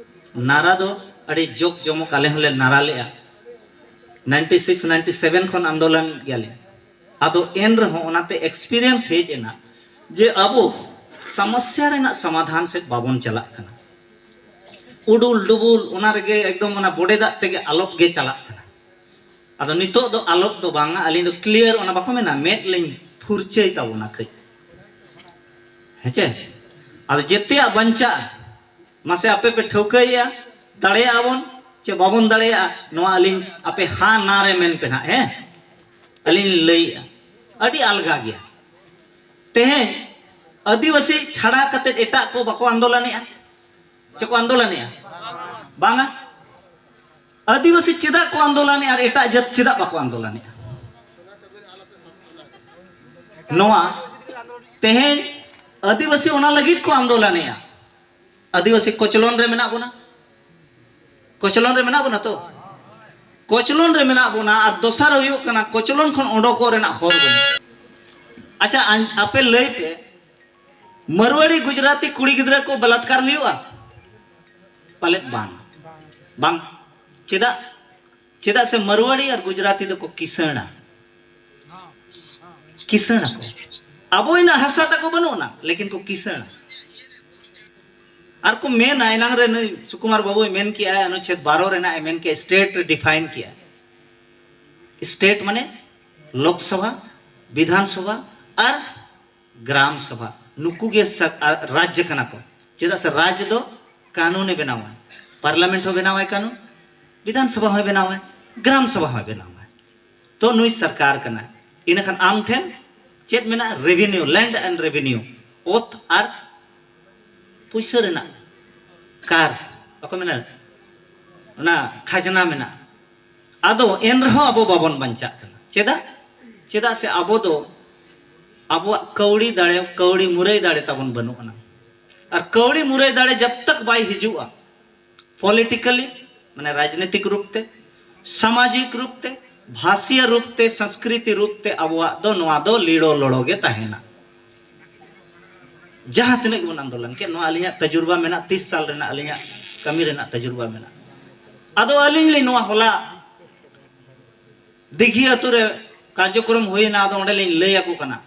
ᱱᱟᱨᱟ ᱫᱚ ᱟᱹᱰᱤ ᱡᱳᱠ ᱡᱚᱢᱚᱠ ᱟᱞᱮ ᱦᱚᱸᱞᱮ ᱱᱟᱨᱟ ᱞᱮᱜᱼᱟ᱾ ᱱᱟᱭᱤᱱᱴᱤ ᱥᱤᱠᱥ ᱱᱟᱭᱤᱱᱴᱤ ᱥᱮᱵᱷᱮᱱ ᱠᱷᱚᱱ ᱟᱱᱫᱳᱞᱚᱱ ᱜᱮᱭᱟᱞᱮ᱾ ᱟᱫᱚ ᱮᱱ ᱨᱮᱦᱚᱸ ᱚᱱᱟᱛᱮ ᱮᱠᱥᱯᱤᱨᱤᱭᱮᱱᱥ ᱦᱮᱡ ᱮᱱᱟ ᱡᱮ ᱟᱵᱚ ᱥᱚᱢᱚᱥᱥᱟ ᱨᱮᱱᱟᱜ ᱥᱚᱢᱟᱫᱷᱟᱱ ᱥᱮᱫ ᱵᱟᱵᱚᱱ ᱪᱟᱞᱟᱜ ᱠᱟᱱᱟ᱾ ᱩᱰᱩᱞ ᱰᱩᱵᱩᱞ ᱚᱱᱟ ᱨᱮᱜᱮ ᱮᱠᱫᱚᱢ ᱚᱱᱟ ᱵᱚᱰᱮ ᱫᱟᱜ ᱛᱮᱜᱮ ᱟᱞᱚᱯ ᱜᱮ ᱪᱟᱞᱟᱜ ᱠᱟᱱᱟ᱾ ᱟᱫᱚ ᱱᱤᱛᱚᱜ ᱫᱚ ᱟᱞᱚᱯ ᱫᱚ ᱵᱟᱝᱟ, ᱟᱹᱞᱤᱧ ᱫᱚ ᱠᱞᱤᱭᱟᱨ, ᱚᱱᱟ ᱵᱟᱠᱚ ᱢᱮᱱᱟ ᱢᱮᱫ ᱞᱤᱧ ᱯᱷᱩᱨᱪᱟᱹᱭ ᱛᱟᱵᱚᱱᱟ ᱠᱟᱹᱡ, ᱦᱮᱸᱪᱮ? ᱟᱫᱚ ᱡᱮᱛᱮᱭᱟᱜ ᱵᱟᱧᱪᱟᱜᱼᱟ᱾ ᱢᱟᱥᱮ ᱟᱯᱮ ᱯᱮ ᱴᱷᱟᱹᱣᱠᱟᱹᱭᱮᱜᱼᱟ, ᱫᱟᱲᱮᱭᱟᱜᱼᱟ ᱵᱚᱱ ᱪᱮ ᱵᱟᱵᱚᱱ ᱫᱟᱲᱮᱭᱟᱜᱼᱟ? ᱱᱚᱣᱟ ᱟᱹᱞᱤᱧ ᱟᱯᱮ ᱦᱟᱸ ᱱᱟ ᱨᱮ ᱢᱮᱱ ᱯᱮ ᱱᱟᱦᱟᱜ, ᱦᱮᱸ? ᱟᱹᱞᱤᱧ ᱞᱤᱧ ᱞᱟᱹᱭᱮᱜᱼᱟ, ᱟᱹᱰᱤ ᱟᱞᱜᱟ ᱜᱮᱭᱟ᱾ ᱛᱮᱦᱮᱧ ᱟᱹᱫᱤᱵᱟᱹᱥᱤ ᱪᱷᱟᱲᱟ ᱠᱟᱛᱮ ᱮᱴᱟᱜ ᱠᱚ ᱵᱟᱠᱚ ᱟᱱᱫᱳᱞᱚᱱᱮᱜᱼᱟ? ᱪᱮᱫ ᱠᱚ ᱟᱱᱫᱳᱞᱚᱱᱮᱜᱼᱟ? ᱵᱟᱝᱟ᱾ ᱟᱹᱫᱤᱵᱟᱹᱥᱤ ᱪᱮᱫᱟᱜ ᱠᱚ ᱟᱱᱫᱳᱞᱚᱱᱮᱜᱼᱟ ᱟᱨ ᱮᱴᱟᱜ ᱡᱟᱹᱛ ᱪᱮᱫᱟᱜ ᱵᱟᱠᱚ ᱟᱱᱫᱳᱞᱚᱱᱮᱜᱼᱟ? ᱱᱚᱣᱟ ᱛᱮᱦᱮᱧ ᱟᱹᱫᱤᱵᱟᱹᱥᱤ ᱚᱱᱟ ᱞᱟᱹᱜᱤᱫ ᱠᱚ ᱟᱱᱫᱳᱞᱚᱱᱮᱜᱼᱟ᱾ ᱟᱹᱫᱤᱵᱟᱹᱥᱤ ᱠᱚᱪᱞᱚᱱ ᱨᱮ ᱢᱮᱱᱟᱜ ᱵᱚᱱᱟ, ᱠᱚᱪᱞᱚᱱ ᱨᱮ ᱢᱮᱱᱟᱜ ᱵᱚᱱᱟ ᱛᱚ, ᱠᱚᱪᱞᱚᱱ ᱨᱮ ᱢᱮᱱᱟᱜ ᱵᱚᱱᱟ᱾ ᱟᱨ ᱫᱚᱥᱟᱨ ᱦᱩᱭᱩᱜ ᱠᱟᱱᱟ, ᱠᱚᱪᱞᱚᱱ ᱠᱷᱚᱱ ᱚᱰᱚᱠᱚᱜ ᱨᱮᱱᱟᱜ ᱦᱚᱨ ᱵᱟᱹᱱᱩᱜ᱾ ᱟᱪᱪᱷᱟ, ᱟᱧ- ᱟᱯᱮ ᱞᱟᱹᱭ ᱯᱮ, ᱢᱟᱨᱣᱟᱲᱤ ᱜᱩᱡᱽᱨᱟᱴᱤ ᱠᱩᱲᱤ ᱜᱤᱫᱽᱨᱟᱹ ᱠᱚ ᱵᱟᱞᱟᱛᱠᱟᱨ ᱦᱩᱭᱩᱜᱼᱟ? ᱯᱟᱞᱮᱫ ᱵᱟᱝ, ᱵᱟᱝ᱾ ᱪᱮᱫᱟᱜ? ᱪᱮᱫᱟᱜ ᱥᱮ ᱢᱟᱨᱣᱟᱲᱤ ᱟᱨ ᱜᱩᱡᱽᱨᱟᱴᱤ ᱫᱚᱠᱚ ᱠᱤᱥᱟᱹᱬᱟ, ᱠᱤᱥᱟᱹᱬ ᱟᱠᱚ᱾ ᱟᱵᱚ ᱤᱱᱟᱹᱜ ᱦᱟᱥᱟ ᱛᱟᱠᱚ ᱵᱟᱹᱱᱩᱜ ᱟᱱᱟ, ᱞᱮᱠᱤᱱ ᱠᱚ ᱠᱤᱥᱟᱹᱬᱟ᱾ ᱟᱨ ᱠᱚ ᱢᱮᱱᱟ, ᱮᱱᱟᱝ ᱨᱮ ᱱᱩᱭ ᱥᱩᱠᱩᱢᱟᱨ ᱵᱟᱹᱵᱩᱭ ᱢᱮᱱ ᱠᱮᱜᱼᱟ, ᱚᱱᱩᱪᱷᱮᱫ ᱵᱟᱨᱚ ᱨᱮᱱᱟᱜ ᱮ ᱢᱮᱱ ᱠᱮᱜᱼᱟ, ᱥᱴᱮᱴ ᱨᱮ ᱰᱤᱯᱷᱟᱭᱤᱱ ᱠᱮᱜᱼᱟ᱾ ᱥᱴᱮᱴ ᱢᱟᱱᱮ ᱞᱳᱠᱥᱚᱵᱷᱟ, ᱵᱤᱫᱷᱟᱱ ᱥᱚᱵᱷᱟ ᱟᱨ ᱜᱨᱟᱢ ᱥᱚᱵᱷᱟ᱾ ᱱᱩᱠᱩ ᱜᱮ ᱥᱟ-, ᱟ-, ᱨᱟᱡᱽ ᱠᱟᱱᱟ ᱠᱚ᱾ ᱪᱮᱫᱟᱜ ᱥᱮ ᱨᱟᱡᱽ ᱫᱚ ᱠᱟᱹᱱᱩᱱᱮ ᱵᱮᱱᱟᱣᱟ, ᱯᱟᱨᱞᱟᱢᱮᱱᱴ ᱦᱚᱸ ᱵᱮᱱᱟᱣᱟᱭ ᱠᱟᱹᱱᱩᱱ, ᱵᱤᱫᱷᱟᱱ ᱥᱚᱵᱷᱟ ᱦᱚᱸᱭ ᱵᱮᱱᱟᱣᱟᱭ, ᱜᱨᱟᱢ ᱥᱚᱵᱷᱟ ᱦᱚᱸᱭ ᱵᱮᱱᱟᱣᱟᱭ᱾ ᱛᱚ ᱱᱩᱭ ᱥᱚᱨᱠᱟᱨ ᱠᱟᱱᱟᱭ᱾ ᱤᱱᱟᱹᱠᱷᱟᱱ ᱟᱢ ᱴᱷᱮᱱ ᱪᱮᱫ ᱢᱮᱱᱟᱜᱼᱟ? ᱨᱮᱵᱷᱮᱱᱤᱭᱩ, ᱞᱮᱱᱰ ᱮᱱᱰ ᱨᱮᱵᱷᱮᱱᱤᱭᱩ, ᱚᱛ ᱟᱨ ᱯᱩᱭᱥᱟᱹ ᱨᱮᱱᱟᱜ ᱠᱟᱨ, ᱵᱟᱠᱚ ᱢᱮᱱᱟ, ᱚᱱᱟ ᱠᱷᱟᱡᱽᱱᱟ ᱢᱮᱱᱟᱜᱼᱟ᱾ ᱟᱫᱚ ᱮᱱ ᱨᱮᱦᱚᱸ ᱟᱵᱚ ᱵᱟᱵᱚᱱ ᱵᱟᱧᱪᱟᱜ ᱠᱟᱱᱟ᱾ ᱪᱮᱫᱟᱜ? ᱪᱮᱫᱟᱜ ᱥᱮ ᱟᱵᱚ ᱫᱚ ᱟᱵᱚᱣᱟᱜ ᱠᱟᱹᱣᱰᱤ ᱫᱟᱲᱮ, ᱠᱟᱹᱣᱰᱤ ᱢᱩᱨᱟᱹᱭ ᱫᱟᱲᱮ ᱛᱟᱵᱚᱱ ᱵᱟᱹᱱᱩᱜ ᱟᱱᱟ᱾ ᱟᱨ ᱠᱟᱹᱣᱰᱤ ᱢᱩᱨᱟᱹᱭ ᱫᱟᱲᱮ ᱡᱟᱵ ᱛᱟᱠ ᱵᱟᱭ ᱦᱤᱡᱩᱜᱼᱟ, ᱯᱚᱞᱤᱴᱤᱠᱟᱞᱤ, ᱢᱟᱱᱮ ᱨᱟᱡᱽᱱᱤᱛᱤᱠ ᱨᱩᱯ ᱛᱮ, ᱥᱟᱢᱟᱡᱤᱠ ᱨᱩᱯ ᱛᱮ, ᱵᱷᱟᱥᱤᱭᱟ ᱨᱩᱯ ᱛᱮ, ᱥᱚᱝᱥᱠᱨᱤᱛᱤ ᱨᱩᱯ ᱛᱮ ᱟᱵᱚᱣᱟᱜ ᱫᱚ ᱱᱚᱣᱟ ᱫᱚ ᱞᱤᱲᱚ ᱞᱚᱲᱚ ᱜᱮ ᱛᱟᱦᱮᱱᱟ᱾ ᱡᱟᱦᱟᱸ ᱛᱤᱱᱟᱹᱜ ᱜᱮᱵᱚᱱ ᱟᱱᱫᱳᱞᱚᱱ ᱠᱮᱫ, ᱱᱚᱣᱟ ᱟᱹᱞᱤᱧᱟᱜ ᱛᱟᱡᱩᱨᱵᱟ ᱢᱮᱱᱟᱜ, ᱛᱤᱥ ᱥᱟᱞ ᱨᱮᱱᱟᱜ ᱟᱹᱞᱤᱧᱟᱜ ᱠᱟᱹᱢᱤ ᱨᱮᱱᱟᱜ ᱛᱟᱡᱩᱨᱵᱟ ᱢᱮᱱᱟᱜ᱾ ᱟᱫᱚ ᱟᱹᱞᱤᱧ ᱞᱤᱧ ᱱᱚᱣᱟ ᱦᱚᱞᱟ ᱫᱤᱜᱷᱤ ᱟᱹᱛᱩ ᱨᱮ ᱠᱟᱨᱡᱚᱠᱨᱚᱢ ᱦᱩᱭᱱᱟ, ᱟᱫᱚ ᱚᱸᱰᱮ ᱞᱤᱧ ᱞᱟᱹᱭ ᱟᱠᱚ ᱠᱟᱱᱟ,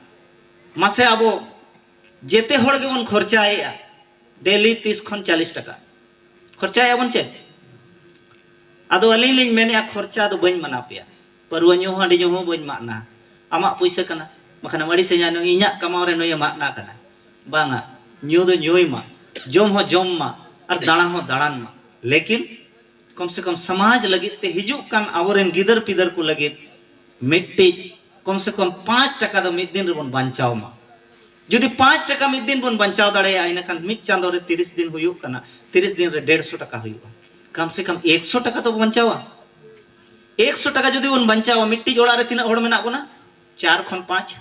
ᱢᱟᱥᱮ ᱟᱵᱚ ᱡᱮᱛᱮ ᱦᱚᱲ ᱜᱮᱵᱚᱱ ᱠᱷᱚᱨᱪᱟᱭᱮᱫᱼᱟ ᱰᱮᱞᱤ ᱛᱤᱥ ᱠᱷᱚᱱ ᱪᱟᱞᱤᱥ ᱴᱟᱠᱟ, ᱠᱷᱚᱨᱪᱟᱭᱮᱫᱼᱟ ᱵᱚᱱ ᱪᱮᱫ? ᱟᱫᱚ ᱟᱹᱞᱤᱧ ᱞᱤᱧ ᱢᱮᱱᱮᱫᱼᱟ, ᱠᱷᱚᱨᱪᱟ ᱫᱚ ᱵᱟᱹᱧ ᱢᱟᱱᱟ ᱯᱮᱭᱟ, ᱯᱟᱹᱨᱣᱟᱹ ᱧᱩ ᱦᱚᱸ ᱦᱟᱺᱰᱤ ᱧᱩ ᱦᱚᱸ ᱵᱟᱹᱧ ᱢᱟᱱᱟ, ᱟᱢᱟᱜ ᱯᱩᱭᱥᱟᱹ ᱠᱟᱱᱟ, ᱵᱟᱠᱷᱟᱱ ᱟᱹᱲᱤᱥ ᱟᱹᱧᱟ, ᱱᱩᱭ ᱤᱧᱟᱹᱜ ᱠᱟᱢᱟᱣ ᱨᱮ ᱱᱩᱭᱮ ᱢᱟᱱᱟ ᱠᱟᱱᱟ᱾ ᱵᱟᱝᱟ, ᱧᱩ ᱫᱚ ᱧᱩᱭ ᱢᱟ, ᱡᱚᱢ ᱦᱚᱸ ᱡᱚᱢ ᱢᱟ, ᱟᱨ ᱫᱟᱬᱟᱱ ᱦᱚᱸ ᱫᱟᱬᱟᱱ ᱢᱟ, ᱞᱮᱠᱤᱱ ᱠᱚᱢ ᱥᱮ ᱠᱚᱢ ᱥᱚᱢᱟᱡᱽ ᱞᱟᱹᱜᱤᱫ ᱛᱮ, ᱦᱤᱡᱩᱜ ᱠᱟᱱ ᱟᱵᱚᱨᱮᱱ ᱜᱤᱫᱟᱹᱨ ᱯᱤᱫᱟᱹᱨ ᱠᱚ ᱞᱟᱹᱜᱤᱫ ᱢᱤᱫᱴᱤᱡ ᱠᱚᱢ ᱥᱮ ᱠᱚᱢ ᱯᱟᱸᱪ ᱴᱟᱠᱟ ᱫᱚ ᱢᱤᱫ ᱫᱤᱱ ᱨᱮᱵᱚᱱ ᱵᱟᱧᱪᱟᱣ ᱢᱟ᱾ ᱡᱩᱫᱤ ᱯᱟᱸᱪ ᱴᱟᱠᱟ ᱢᱤᱫ ᱫᱤᱱ ᱵᱚᱱ ᱵᱟᱧᱪᱟᱣ ᱫᱟᱲᱮᱭᱟᱜᱼᱟ, ᱤᱱᱟᱹᱠᱷᱟᱱ ᱢᱤᱫ ᱪᱟᱸᱫᱚ ᱨᱮ ᱛᱤᱨᱤᱥ ᱫᱤᱱ ᱦᱩᱭᱩᱜ ᱠᱟᱱᱟ, ᱛᱤᱨᱤᱥ ᱫᱤᱱ ᱨᱮ ᱰᱮᱲᱥᱚ ᱴᱟᱠᱟ ᱦᱩᱭᱩᱜᱼᱟ᱾ ᱠᱚᱢ ᱥᱮ ᱠᱚᱢ ᱮᱠᱥᱚ ᱴᱟᱠᱟ ᱫᱚ ᱵᱟᱧᱪᱟᱣᱟ᱾ ᱮᱠᱥᱚ ᱴᱟᱠᱟ ᱡᱩᱫᱤ ᱵᱚᱱ ᱵᱟᱧᱪᱟᱣᱟ, ᱢᱤᱫᱴᱤᱡ ᱚᱲᱟᱜ ᱨᱮ ᱛᱤᱱᱟᱹᱜ ᱦᱚᱲ ᱢᱮᱱᱟᱜ ᱵᱚᱱᱟ? ᱪᱟᱨ ᱠᱷᱚᱱ ᱯᱟᱸᱪ᱾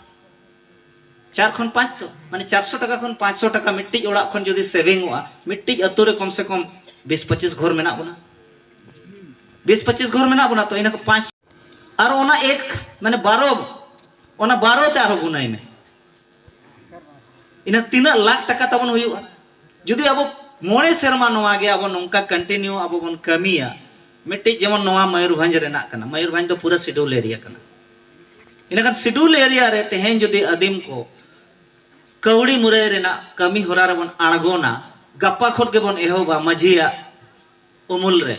ᱪᱟᱨ ᱠᱷᱚᱱ ᱯᱟᱸᱪ ᱛᱚ, ᱢᱟᱱᱮ ᱪᱟᱨᱥᱚ ᱴᱟᱠᱟ ᱠᱷᱚᱱ ᱯᱟᱸᱪᱥᱚ ᱴᱟᱠᱟ ᱢᱤᱫᱴᱤᱡ ᱚᱲᱟᱜ ᱠᱷᱚᱱ ᱡᱩᱫᱤ ᱥᱮᱵᱷᱤᱝ ᱚᱜᱼᱟ, ᱢᱤᱫᱴᱤᱡ ᱟᱹᱛᱩ ᱨᱮ ᱠᱚᱢ ᱥᱮ ᱠᱚᱢ ᱵᱤᱥ ᱯᱚᱸᱪᱤᱥ ᱜᱷᱚᱨ ᱢᱮᱱᱟᱜ ᱵᱚᱱᱟ, ᱵᱤᱥ ᱯᱚᱸᱪᱤᱥ ᱜᱷᱚᱨ ᱢᱮᱱᱟᱜ ᱵᱚᱱᱟ ᱛᱚ, ᱤᱱᱟᱹ ᱠᱚ ᱯᱟᱸᱪ, ᱟᱨ ᱚᱱᱟ ᱮᱠ, ᱢᱟᱱᱮ ᱵᱟᱨᱚ, ᱚᱱᱟ ᱵᱟᱨᱚ ᱛᱮ ᱟᱨᱦᱚᱸ ᱜᱩᱱᱟᱹᱭ ᱢᱮ, ᱤᱱᱟᱹ ᱛᱤᱱᱟᱹᱜ ᱞᱟᱠᱷ ᱴᱟᱠᱟ ᱛᱟᱵᱚᱱ ᱦᱩᱭᱩᱜᱼᱟ? ᱡᱩᱫᱤ ᱟᱵᱚ ᱢᱚᱬᱮ ᱥᱮᱨᱢᱟ ᱱᱚᱣᱟ ᱜᱮ ᱟᱵᱚ ᱱᱚᱝᱠᱟ ᱠᱚᱱᱴᱤᱱᱤᱭᱩ ᱟᱵᱚ ᱵᱚᱱ ᱠᱟᱹᱢᱤᱭᱟ, ᱢᱤᱫᱴᱤᱡ ᱡᱮᱢᱚᱱ ᱱᱚᱣᱟ ᱢᱚᱭᱩᱨᱵᱷᱚᱸᱡᱽ ᱨᱮᱱᱟᱜ ᱠᱟᱱᱟ, ᱢᱚᱭᱩᱨᱵᱷᱚᱸᱡᱽ ᱫᱚ ᱯᱩᱨᱟᱹ ᱥᱤᱰᱩᱞ ᱮᱨᱤᱭᱟ ᱠᱟᱱᱟ᱾ ᱤᱱᱟᱹᱠᱷᱟᱱ ᱥᱤᱰᱩᱞ ᱮᱨᱤᱭᱟ ᱨᱮ ᱛᱮᱦᱮᱧ ᱡᱩᱫᱤ ᱟᱹᱫᱤᱢ ᱠᱚ ᱠᱟᱹᱣᱰᱤ ᱢᱩᱨᱟᱹᱭ ᱨᱮᱱᱟᱜ ᱠᱟᱹᱢᱤ ᱦᱚᱨᱟ ᱨᱮᱵᱚᱱ ᱟᱬᱜᱚᱱᱟ, ᱜᱟᱯᱟ ᱠᱷᱚᱱ ᱜᱮᱵᱚᱱ ᱮᱦᱚᱵᱟ ᱢᱟᱹᱡᱷᱤᱭᱟᱜ ᱩᱢᱩᱞ ᱨᱮ,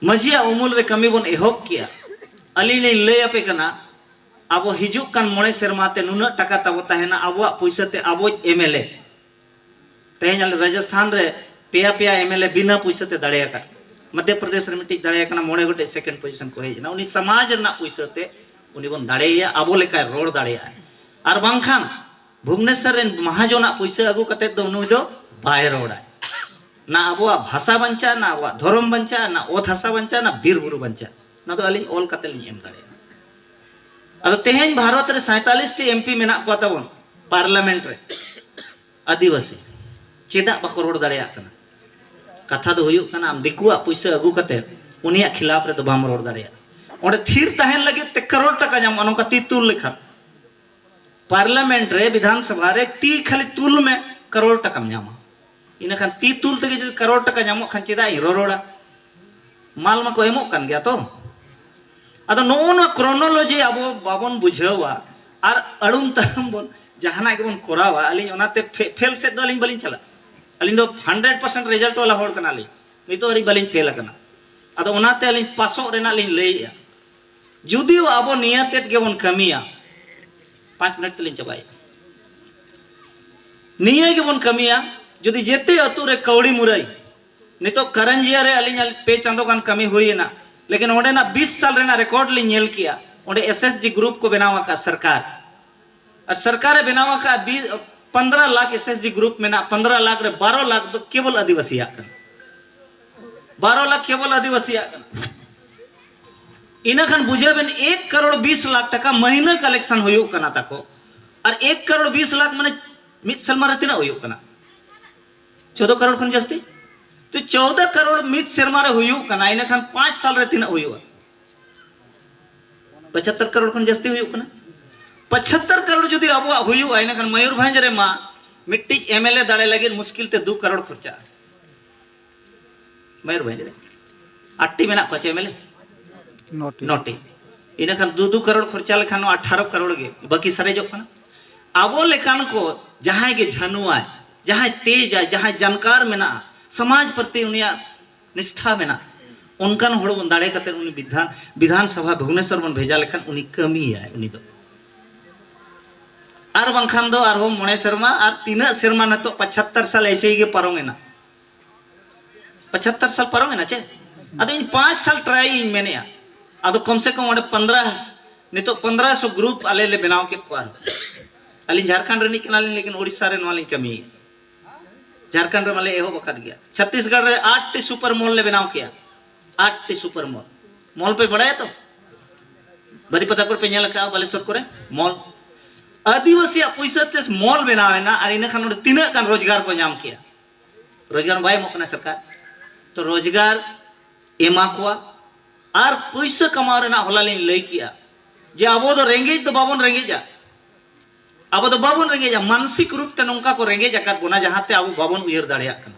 ᱢᱟᱹᱡᱷᱤᱭᱟᱜ ᱩᱢᱩᱞ ᱨᱮ ᱠᱟᱹᱢᱤ ᱵᱚᱱ ᱮᱦᱚᱵ ᱠᱮᱜᱼᱟ᱾ ᱟᱹᱞᱤᱧ ᱞᱤᱧ ᱞᱟᱹᱭ ᱟᱯᱮ ᱠᱟᱱᱟ, ᱟᱵᱚ ᱦᱤᱡᱩᱜ ᱠᱟᱱ ᱢᱚᱬᱮ ᱥᱮᱨᱢᱟ ᱛᱮ ᱱᱩᱱᱟᱹᱜ ᱴᱟᱠᱟ ᱛᱟᱵᱚ ᱛᱟᱦᱮᱱᱟ, ᱟᱵᱚᱣᱟᱜ ᱯᱩᱭᱥᱟᱹ ᱛᱮ ᱟᱵᱚᱭᱤᱡ ᱮᱢ ᱮᱞ ᱮ᱾ ᱛᱮᱦᱮᱧ ᱟᱞᱮ ᱨᱟᱡᱚᱥᱛᱷᱟᱱ ᱨᱮ ᱯᱮᱭᱟ ᱯᱮᱭᱟ ᱮᱢ ᱮᱞ ᱮ ᱵᱤᱱᱟᱹ ᱯᱩᱭᱥᱟᱹ ᱛᱮ ᱫᱟᱲᱮ ᱟᱠᱟᱫ᱾ ᱢᱚᱫᱷᱭᱚ ᱯᱨᱚᱫᱮᱥ ᱨᱮ ᱢᱤᱫᱴᱤᱡ ᱫᱟᱲᱮᱭᱟᱜ ᱠᱟᱱᱟ, ᱢᱚᱬᱮ ᱜᱚᱴᱮᱡ ᱥᱮᱠᱮᱱᱰ ᱯᱚᱡᱤᱥᱚᱱ ᱠᱚ ᱦᱮᱡ ᱮᱱᱟ᱾ ᱩᱱᱤ ᱥᱚᱢᱟᱡᱽ ᱨᱮᱱᱟᱜ ᱯᱩᱭᱥᱟᱹ ᱛᱮ ᱩᱱᱤ ᱵᱚᱱ ᱫᱟᱲᱮᱭᱟᱭᱟ, ᱟᱵᱚ ᱞᱮᱠᱟᱭ ᱨᱚᱲ ᱫᱟᱲᱮᱭᱟᱜᱼᱟ᱾ ᱟᱨ ᱵᱟᱝᱠᱷᱟᱱ ᱵᱷᱩᱵᱽᱱᱮᱥᱚᱨ ᱨᱮᱱ ᱢᱟᱦᱟᱡᱚᱱᱟᱜ ᱯᱩᱭᱥᱟᱹ ᱟᱹᱜᱩ ᱠᱟᱛᱮ ᱫᱚ ᱱᱩᱭ ᱫᱚ ᱵᱟᱭ ᱨᱚᱲᱟᱭ᱾ ᱱᱟ ᱟᱵᱚᱣᱟᱜ ᱵᱷᱟᱥᱟ ᱵᱟᱧᱪᱟᱜᱼᱟ, ᱱᱟ ᱟᱵᱚᱣᱟᱜ ᱫᱷᱚᱨᱚᱢ ᱵᱟᱧᱪᱟᱜᱼᱟ, ᱱᱟ ᱚᱛ ᱦᱟᱥᱟ ᱵᱟᱧᱪᱟᱜᱼᱟ᱾ ᱱᱚᱣᱟ ᱫᱚ ᱟᱹᱞᱤᱧ ᱚᱞ ᱠᱟᱛᱮ ᱞᱤᱧ ᱮᱢ ᱫᱟᱲᱮᱭᱟᱜᱼᱟ᱾ ᱟᱫᱚ ᱛᱮᱦᱮᱧ ᱵᱷᱟᱨᱚᱛ ᱨᱮ ᱥᱟᱸᱭᱛᱟᱞᱤᱥ ᱴᱤ ᱮᱢ ᱯᱤ ᱢᱮᱱᱟᱜ ᱠᱚᱣᱟ ᱛᱟᱵᱚᱱ ᱯᱟᱨᱞᱟᱢᱮᱱᱴ ᱨᱮ, ᱟᱹᱫᱤᱵᱟᱹᱥᱤ᱾ ᱪᱮᱫᱟᱜ ᱵᱟᱠᱚ ᱨᱚᱲ ᱫᱟᱲᱮᱭᱟᱜ ᱠᱟᱱᱟ? ᱠᱟᱛᱷᱟ ᱫᱚ ᱦᱩᱭᱩᱜ ᱠᱟᱱᱟ, ᱟᱢ ᱫᱤᱠᱩᱣᱟᱜ ᱯᱩᱭᱥᱟᱹ ᱟᱹᱜᱩ ᱠᱟᱛᱮ ᱩᱱᱤᱭᱟᱜ ᱠᱷᱤᱞᱟᱯ ᱨᱮᱫᱚ ᱵᱟᱢ ᱨᱚᱲ ᱫᱟᱲᱮᱭᱟᱜᱼᱟ᱾ ᱚᱸᱰᱮ ᱛᱷᱤᱨ ᱛᱟᱦᱮᱱ ᱞᱟᱹᱜᱤᱫ ᱛᱮ ᱠᱟᱨᱳᱲ ᱴᱟᱠᱟ ᱧᱟᱢᱚᱜᱼᱟ, ᱱᱚᱝᱠᱟ ᱛᱤ ᱛᱩᱞ ᱞᱮᱠᱷᱟᱱ᱾ ᱯᱟᱨᱞᱟᱢᱮᱱᱴ ᱨᱮ, ᱵᱤᱫᱷᱟᱱ ᱥᱚᱵᱷᱟ ᱨᱮ ᱛᱤ ᱠᱷᱟᱹᱞᱤ ᱛᱩᱞ ᱢᱮ, ᱠᱟᱨᱳᱲ ᱴᱟᱠᱟᱢ ᱧᱟᱢᱟ᱾ ᱤᱱᱟᱹᱠᱷᱟᱱ ᱛᱤ ᱛᱩᱞ ᱛᱮᱜᱮ ᱡᱩᱫᱤ ᱠᱟᱨᱳᱲ ᱴᱟᱠᱟ ᱧᱟᱢᱚᱜ ᱠᱷᱟᱱ ᱪᱮᱫᱟᱜ ᱤᱧ ᱨᱚᱨᱚᱲᱟ? ᱢᱟᱞ ᱢᱟᱠᱚ ᱮᱢᱚᱜ ᱠᱟᱱ ᱜᱮᱭᱟ ᱛᱚ᱾ ᱟᱫᱚ ᱱᱚᱜᱼᱚ ᱱᱚᱣᱟ ᱠᱨᱚᱱᱳᱞᱚᱡᱤ ᱟᱵᱚ ᱵᱟᱵᱚᱱ ᱵᱩᱡᱷᱟᱹᱣᱟ ᱟᱨ ᱟᱹᱲᱩᱢ ᱛᱟᱲᱩᱢ ᱵᱚᱱ ᱡᱟᱦᱟᱱᱟᱜ ᱜᱮᱵᱚᱱ ᱠᱚᱨᱟᱣᱟ, ᱟᱹᱞᱤᱧ ᱚᱱᱟᱛᱮ ᱯᱷᱮ-, ᱯᱷᱮᱞ ᱥᱮᱫ ᱫᱚ ᱟᱹᱞᱤᱧ ᱵᱟᱹᱞᱤᱧ ᱪᱟᱞᱟᱜᱼᱟ᱾ ᱟᱹᱞᱤᱧ ᱫᱚ ᱦᱟᱱᱰᱨᱮᱰ ᱯᱟᱨᱥᱮᱱᱴ ᱨᱮᱡᱟᱞᱴ ᱣᱟᱞᱟ ᱦᱚᱲ ᱠᱟᱱᱟᱞᱤᱧ, ᱱᱤᱛᱚᱜ ᱦᱟᱹᱨᱤᱡ ᱵᱟᱹᱞᱤᱧ ᱯᱷᱮᱞ ᱟᱠᱟᱱᱟ᱾ ᱟᱫᱚ ᱚᱱᱟᱛᱮ ᱟᱹᱞᱤᱧ ᱯᱟᱥᱚᱜ ᱨᱮᱱᱟᱜ ᱞᱤᱧ ᱞᱟᱹᱭᱮᱫᱼᱟ᱾ ᱡᱩᱫᱤᱭᱳ ᱟᱵᱚ ᱱᱤᱭᱟᱹ ᱛᱮᱫ ᱜᱮᱵᱚᱱ ᱠᱟᱹᱢᱤᱭᱟ, ᱯᱟᱸᱪ ᱢᱤᱱᱤᱴ ᱛᱮᱞᱤᱧ ᱪᱟᱵᱟᱭᱮᱫᱼᱟ, ᱱᱤᱭᱟᱹ ᱜᱮᱵᱚᱱ ᱠᱟᱹᱢᱤᱭᱟ, ᱡᱩᱫᱤ ᱡᱮᱛᱮ ᱟᱹᱛᱩ ᱨᱮ ᱠᱟᱹᱣᱰᱤ ᱢᱩᱨᱟᱹᱭ, ᱱᱤᱛᱚᱜ ᱠᱟᱨᱟᱱᱡᱤᱭᱟ ᱨᱮ ᱟᱹᱞᱤᱧᱟᱜ ᱯᱮ ᱪᱟᱸᱫᱳ ᱜᱟᱱ ᱠᱟᱹᱢᱤ ᱦᱩᱭᱮᱱᱟ, ᱞᱮᱠᱤᱱ ᱚᱸᱰᱮᱱᱟᱜ ᱵᱤᱥ ᱥᱟᱞ ᱨᱮᱱᱟᱜ ᱨᱮᱠᱚᱨᱰ ᱞᱤᱧ ᱧᱮᱞ ᱠᱮᱜᱼᱟ, ᱚᱸᱰᱮ ᱮᱥ ᱮᱥ ᱡᱤ ᱜᱨᱩᱯ ᱠᱚ ᱵᱮᱱᱟᱣ ᱟᱠᱟᱫ ᱥᱚᱨᱠᱟᱨ, ᱟᱨ ᱥᱚᱨᱠᱟᱨᱮ ᱵᱮᱱᱟᱣ ᱟᱠᱟᱫ ᱵᱤ-, ᱯᱚᱱᱫᱽᱨᱚ lakh S S G group ᱢᱮᱱᱟᱜ, ᱯᱚᱱᱫᱽᱨᱚ ᱞᱟᱠᱷ ᱨᱮ ᱵᱟᱨᱚ ᱞᱟᱠᱷ ᱫᱚ ᱠᱮᱵᱚᱞ ᱟᱹᱫᱤᱵᱟᱹᱥᱤᱭᱟᱜ ᱠᱟᱱᱟ᱾ ᱵᱟᱨᱚ ᱞᱟᱠᱷ ᱠᱮᱵᱚᱞ ᱟᱹᱫᱤᱵᱟᱹᱥᱤᱭᱟᱜ ᱠᱟᱱᱟ᱾ ᱤᱱᱟᱹ ᱠᱷᱟᱱ ᱵᱩᱡᱷᱟᱹᱣ ᱵᱮᱱ, ᱮᱠ ᱠᱟᱨᱳᱲ ᱵᱤᱥ ᱞᱟᱠᱷ ᱴᱟᱠᱟ ᱢᱟᱹᱦᱱᱟᱹ ᱠᱟᱞᱮᱠᱥᱚᱱ ᱦᱩᱭᱩᱜ ᱠᱟᱱᱟ ᱛᱟᱠᱚ᱾ ᱟᱨ ᱮᱠ ᱠᱟᱨᱳᱲ ᱵᱤᱥ ᱞᱟᱠᱷ ᱢᱟᱱᱮ ᱢᱤᱫ ᱥᱮᱨᱢᱟ ᱨᱮ ᱛᱤᱱᱟᱹᱜ ᱦᱩᱭᱩᱜ ᱠᱟᱱᱟ? ᱪᱳᱫᱚ ᱠᱟᱨᱳᱲ ᱠᱷᱚᱱ ᱡᱟᱹᱥᱛᱤ᱾ ᱛᱚ ᱪᱳᱫᱚ ᱠᱟᱨᱳᱲ ᱢᱤᱫ ᱥᱮᱨᱢᱟ ᱨᱮ ᱦᱩᱭᱩᱜ ᱠᱟᱱᱟ, ᱤᱱᱟᱹ ᱠᱷᱟᱱ ᱯᱟᱸᱪ ᱥᱟᱞ ᱨᱮ ᱛᱤᱱᱟᱹᱜ ᱦᱩᱭᱩᱜᱼᱟ? ᱯᱚᱸᱪᱟᱛᱛᱳᱨ ᱠᱟᱨᱳᱲ ᱠᱷᱚᱱ ᱡᱟᱹᱥᱛᱤ ᱦᱩᱭᱩᱜ ᱠᱟᱱᱟ᱾ ᱯᱚᱸᱪᱟᱛᱛᱳᱨ ᱠᱟᱨᱳᱲ ᱡᱩᱫᱤ ᱟᱵᱚᱣᱟᱜ ᱦᱩᱭᱩᱜᱼᱟ, ᱤᱱᱟᱹ ᱠᱷᱟᱱ ᱢᱚᱭᱩᱨᱵᱷᱚᱸᱡᱽ ᱨᱮ ᱢᱟ ᱢᱤᱫᱴᱤᱡ ᱮᱢ ᱮᱞ ᱮ ᱫᱟᱲᱮ ᱞᱟᱹᱜᱤᱫ ᱢᱩᱥᱠᱤᱞ ᱛᱮ ᱫᱩ ᱠᱟᱨᱳᱲ ᱠᱷᱚᱨᱪᱟᱜᱼᱟ᱾ ᱢᱚᱭᱩᱨᱵᱷᱚᱸᱡᱽ ᱨᱮ ᱟᱴᱴᱤ ᱢᱮᱱᱟᱜ ᱠᱚᱣᱟ ᱪᱮ ᱮᱢ ᱮᱞ ᱮ? ᱱᱚᱴᱤ᱾ ᱱᱚᱴᱤ᱾ ᱤᱱᱟᱹ ᱠᱷᱟᱱ ᱫᱩ ᱫᱩ ᱠᱟᱨᱳᱲ ᱠᱷᱚᱨᱪᱟ ᱞᱮᱠᱷᱟᱱ ᱱᱚᱣᱟ ᱟᱴᱷᱟᱨᱚ ᱠᱟᱨᱳᱲ ᱜᱮ ᱵᱟᱹᱠᱤ ᱥᱟᱨᱮᱡᱚᱜ ᱠᱟᱱᱟ᱾ ᱟᱵᱚ ᱞᱮᱠᱟᱱ ᱠᱚ ᱡᱟᱦᱟᱸᱭ ᱜᱮ ᱡᱷᱟᱹᱱᱩᱣᱟᱭ, ᱡᱟᱦᱟᱸᱭ ᱛᱮᱡᱟᱭ, ᱡᱟᱦᱟᱸᱭ ᱡᱟᱱᱠᱟᱨ ᱢᱮᱱᱟᱜᱼᱟ, ᱥᱚᱢᱟᱡᱽ ᱯᱨᱚᱛᱤ ᱩᱱᱤᱭᱟᱜ ᱱᱤᱥᱴᱷᱟ ᱢᱮᱱᱟᱜᱼᱟ, ᱚᱱᱠᱟᱱ ᱦᱚᱲ ᱵᱚᱱ ᱫᱟᱲᱮ ᱠᱟᱛᱮ ᱩᱱᱤ ᱵᱤᱫᱷᱟᱱ, ᱵᱤᱫᱷᱟᱱ ᱥᱚᱵᱷᱟ ᱵᱷᱩᱵᱽᱱᱮᱥᱚᱨ ᱵᱚᱱ ᱵᱷᱮᱡᱟ ᱞᱮᱠᱷᱟᱱ ᱩᱱᱤ ᱠᱟᱹᱢᱤᱭᱟᱭ ᱩᱱᱤ ᱫᱚ᱾ ᱟᱨ ᱵᱟᱝᱠᱷᱟᱱ ᱫᱚ ᱟᱨᱦᱚᱸ ᱢᱚᱬᱮ ᱥᱮᱨᱢᱟ, ᱟᱨ ᱛᱤᱱᱟᱹᱜ ᱥᱮᱨᱢᱟ ᱱᱤᱛᱚᱜ ᱯᱚᱸᱪᱟᱛᱛᱳᱨ ᱥᱟᱞ ᱮᱭᱥᱮ ᱜᱮ ᱯᱟᱨᱚᱢ ᱮᱱᱟ᱾ ᱯᱚᱸᱪᱟᱛᱛᱳᱨ ᱥᱟᱞ ᱯᱟᱨᱚᱢ ᱮᱱᱟ ᱪᱮ? ᱟᱫᱚ ᱤᱧ ᱯᱟᱸᱪ ᱥᱟᱞ ᱴᱨᱟᱭ ᱤᱧ ᱢᱮᱱᱮᱫᱼᱟ᱾ ᱟᱫᱚ ᱠᱚᱢ ᱥᱮ ᱠᱚᱢ ᱚᱸᱰᱮ ᱯᱚᱱᱫᱽᱨᱚ, ᱱᱤᱛᱚᱜ ᱯᱚᱱᱫᱽᱨᱚ ᱥᱚ ᱜᱨᱩᱯ ᱟᱞᱮ ᱞᱮ ᱵᱮᱱᱟᱣ ᱠᱮᱫ ᱠᱚᱣᱟ᱾ ᱟᱹᱞᱤᱧ ᱡᱷᱟᱲᱠᱷᱚᱸᱰ ᱨᱤᱱᱤᱡ ᱠᱟᱱᱟᱞᱤᱧ, ᱞᱮᱠᱤᱱ ᱳᱰᱤᱥᱟ ᱨᱮ ᱱᱚᱣᱟ ᱞᱤᱧ ᱠᱟᱹᱢᱤᱭᱮᱫᱼᱟ᱾ ᱡᱷᱟᱲᱠᱷᱚᱸᱰ ᱨᱮ ᱢᱟᱞᱮ ᱮᱦᱚᱵ ᱟᱠᱟᱫ ᱜᱮᱭᱟ᱾ ᱪᱷᱚᱛᱤᱥᱜᱚᱲ ᱨᱮ ᱟᱴ ᱴᱤ ᱥᱩᱯᱟᱨ ᱢᱚᱞ ᱞᱮ ᱵᱮᱱᱟᱣ ᱠᱮᱜᱼᱟ᱾ ᱟᱴ ᱴᱤ ᱥᱩᱯᱟᱨ ᱢᱚᱞ᱾ ᱢᱚᱞ ᱯᱮ ᱵᱟᱲᱟᱭᱟ ᱛᱚ? ᱵᱟᱨᱤᱯᱟᱫᱟ ᱠᱚᱨᱮ ᱯᱮ ᱧᱮᱞ ᱟᱠᱟᱫᱼᱟ, ᱵᱟᱞᱮᱥᱚᱨ ᱠᱚᱨᱮ ᱢᱚᱞ᱾ ᱟᱹᱫᱤᱵᱟᱹᱥᱤᱭᱟᱜ ᱯᱩᱭᱥᱟᱹ ᱛᱮ ᱢᱚᱞ ᱵᱮᱱᱟᱣ ᱮᱱᱟ, ᱟᱨ ᱤᱱᱟᱹ ᱠᱷᱟᱱ ᱚᱸᱰᱮ ᱛᱤᱱᱟᱹᱜ ᱜᱟᱱ ᱨᱳᱡᱽᱜᱟᱨ ᱠᱚ ᱧᱟᱢ ᱠᱮᱜᱼᱟ? ᱨᱳᱡᱽᱜᱟᱨ ᱵᱟᱭ ᱮᱢᱚᱜ ᱠᱟᱱᱟ ᱥᱚᱨᱠᱟᱨ᱾ ᱛᱚ ᱨᱳᱡᱽᱜᱟᱨ ᱮᱢᱟ ᱠᱚᱣᱟ᱾ ᱟᱨ ᱯᱩᱭᱥᱟᱹ ᱠᱟᱢᱟᱣ ᱨᱮᱱᱟᱜ ᱦᱚᱞᱟ ᱞᱤᱧ ᱞᱟᱹᱭ ᱠᱮᱜᱼᱟ ᱡᱮ ᱟᱵᱚ ᱫᱚ ᱨᱮᱸᱜᱮᱡ ᱫᱚ ᱵᱟᱵᱚᱱ ᱨᱮᱸᱜᱮᱡᱼᱟ᱾ ᱟᱵᱚ ᱫᱚ ᱵᱟᱵᱚᱱ ᱨᱮᱸᱜᱮᱡᱼᱟ, ᱢᱟᱱᱥᱤᱠ ᱨᱩᱯ ᱛᱮ ᱱᱚᱝᱠᱟ ᱠᱚ ᱨᱮᱸᱜᱮᱡ ᱟᱠᱟᱫ ᱵᱚᱱᱟ, ᱡᱟᱦᱟᱸᱛᱮ ᱟᱵᱚ ᱵᱟᱵᱚᱱ ᱩᱭᱦᱟᱹᱨ ᱫᱟᱲᱮᱭᱟᱜ ᱠᱟᱱᱟ᱾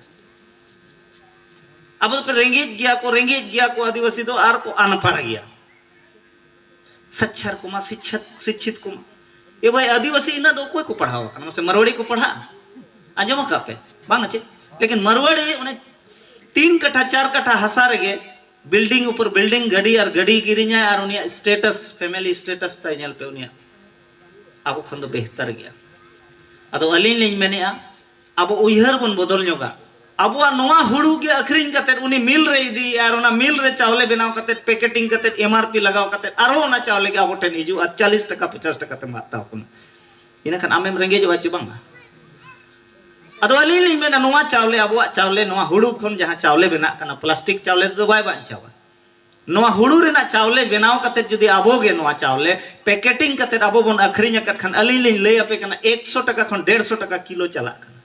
ᱟᱵᱚ ᱫᱚᱯᱮ ᱨᱮᱸᱜᱮᱡ ᱜᱮᱭᱟ ᱠᱚ, ᱨᱮᱸᱜᱮᱡ ᱜᱮᱭᱟ ᱠᱚ ᱟᱹᱫᱤᱵᱟᱹᱥᱤ ᱫᱚ, ᱟᱨ ᱠᱚ ᱟᱱᱯᱟᱲ ᱜᱮᱭᱟ᱾ ᱥᱟᱪᱪᱷᱟᱨ ᱠᱚᱢᱟ, ᱥᱤᱪᱪᱷᱤᱛ, ᱥᱤᱪᱪᱷᱤᱛ ᱠᱚᱢᱟ᱾ ᱮ ᱵᱷᱟᱭ, ᱟᱹᱫᱤᱵᱟᱹᱥᱤ ᱤᱱᱟᱹᱜ ᱫᱚ ᱚᱠᱚᱭ ᱠᱚ ᱯᱟᱲᱦᱟᱣ ᱟᱠᱟᱱᱟ? ᱢᱟᱥᱮ ᱢᱟᱨᱣᱟᱲᱤ ᱠᱚ ᱯᱟᱲᱦᱟᱜᱼᱟ? ᱟᱸᱡᱚᱢ ᱟᱠᱟᱫ ᱯᱮ? ᱵᱟᱝ ᱪᱮ? ᱞᱮᱠᱤᱱ ᱢᱟᱨᱣᱟᱲᱤ ᱚᱱᱮ ᱛᱤᱱ ᱠᱟᱴᱷᱟ, ᱪᱟᱨ ᱠᱟᱴᱷᱟ ᱦᱟᱥᱟ ᱨᱮᱜᱮ ᱵᱤᱞᱰᱤᱝ ᱩᱯᱚᱨ ᱵᱤᱞᱰᱤᱝ, ᱜᱟᱹᱰᱤ ᱟᱨ ᱜᱟᱹᱰᱤ ᱠᱤᱨᱤᱧᱟᱭ, ᱟᱨ ᱩᱱᱤᱭᱟᱜ ᱥᱴᱮᱴᱟᱥ, ᱯᱷᱮᱢᱮᱞᱤ ᱥᱴᱮᱴᱟᱥ ᱛᱟᱭ ᱧᱮᱞ ᱯᱮ, ᱩᱱᱤᱭᱟᱜ ᱟᱵᱚ ᱠᱷᱚᱱ ᱫᱚ ᱵᱮᱦᱛᱟᱨ ᱜᱮᱭᱟ᱾ ᱟᱫᱚ ᱟᱹᱞᱤᱧ ᱞᱤᱧ ᱢᱮᱱᱮᱫᱼᱟ, ᱟᱵᱚ ᱩᱭᱦᱟᱹᱨ ᱵᱚᱱ ᱵᱚᱫᱚᱞ ᱧᱚᱜᱟ᱾ ᱟᱵᱚᱣᱟᱜ ᱱᱚᱣᱟ ᱦᱩᱲᱩ ᱜᱮ ᱟᱹᱠᱷᱨᱤᱧ ᱠᱟᱛᱮᱫ ᱩᱱᱤ ᱢᱤᱞ ᱨᱮ ᱤᱫᱤᱭᱮᱫᱼᱟ, ᱟᱨ ᱚᱱᱟ ᱢᱤᱞ ᱨᱮ ᱪᱟᱣᱞᱮ ᱵᱮᱱᱟᱣ ᱠᱟᱛᱮᱫ, ᱯᱮᱠᱮᱴᱤᱝ ᱠᱟᱛᱮᱫ, ᱮᱢ ᱟᱨ ᱯᱤ ᱞᱟᱜᱟᱣ ᱠᱟᱛᱮᱫ, ᱟᱨᱦᱚᱸ ᱚᱱᱟ ᱪᱟᱣᱞᱮ ᱜᱮ ᱟᱵᱚ ᱴᱷᱮᱱ ᱦᱤᱡᱩᱜᱼᱟ, ᱪᱟᱞᱤᱥ ᱴᱟᱠᱟ, ᱯᱚᱪᱟᱥ ᱴᱟᱠᱟ ᱛᱮᱢ ᱦᱟᱛᱟᱣ ᱠᱟᱱᱟ᱾ ᱤᱱᱟᱹᱠᱷᱟᱱ ᱟᱢᱮᱢ ᱨᱮᱸᱜᱮᱡᱚᱜᱼᱟ ᱪᱮ ᱵᱟᱝᱟ? ᱟᱫᱚ ᱟᱹᱞᱤᱧ ᱞᱤᱧ ᱢᱮᱱᱟ, ᱱᱚᱣᱟ ᱪᱟᱣᱞᱮ, ᱟᱵᱚᱣᱟᱜ ᱪᱟᱣᱞᱮ, ᱱᱚᱣᱟ ᱦᱩᱲᱩ ᱠᱷᱚᱱ ᱡᱟᱦᱟᱸ ᱪᱟᱣᱞᱮ ᱵᱮᱱᱟᱜ ᱠᱟᱱᱟ, ᱯᱞᱟᱥᱴᱤᱠ ᱪᱟᱣᱞᱮ ᱛᱮᱫᱚ ᱵᱟᱭ ᱵᱟᱧᱪᱟᱣᱟ᱾ ᱱᱚᱣᱟ ᱦᱩᱲᱩ ᱨᱮᱱᱟᱜ ᱪᱟᱣᱞᱮ ᱵᱮᱱᱟᱣ ᱠᱟᱛᱮ ᱡᱩᱫᱤ ᱟᱵᱚ ᱜᱮ ᱱᱚᱣᱟ ᱪᱟᱣᱞᱮ ᱯᱮᱠᱮᱴᱤᱝ ᱠᱟᱛᱮ ᱟᱵᱚ ᱵᱚᱱ ᱟᱹᱠᱷᱨᱤᱧ ᱟᱠᱟᱫ ᱠᱷᱟᱱ, ᱟᱹᱞᱤᱧ ᱞᱤᱧ ᱞᱟᱹᱭ ᱟᱯᱮ ᱠᱟᱱᱟ, ᱮᱠᱥᱚ ᱴᱟᱠᱟ ᱠᱷᱚᱱ ᱰᱮᱲᱥᱚ ᱴᱟᱠᱟ ᱠᱤᱞᱳ ᱪᱟᱞᱟᱜ ᱠᱟᱱᱟ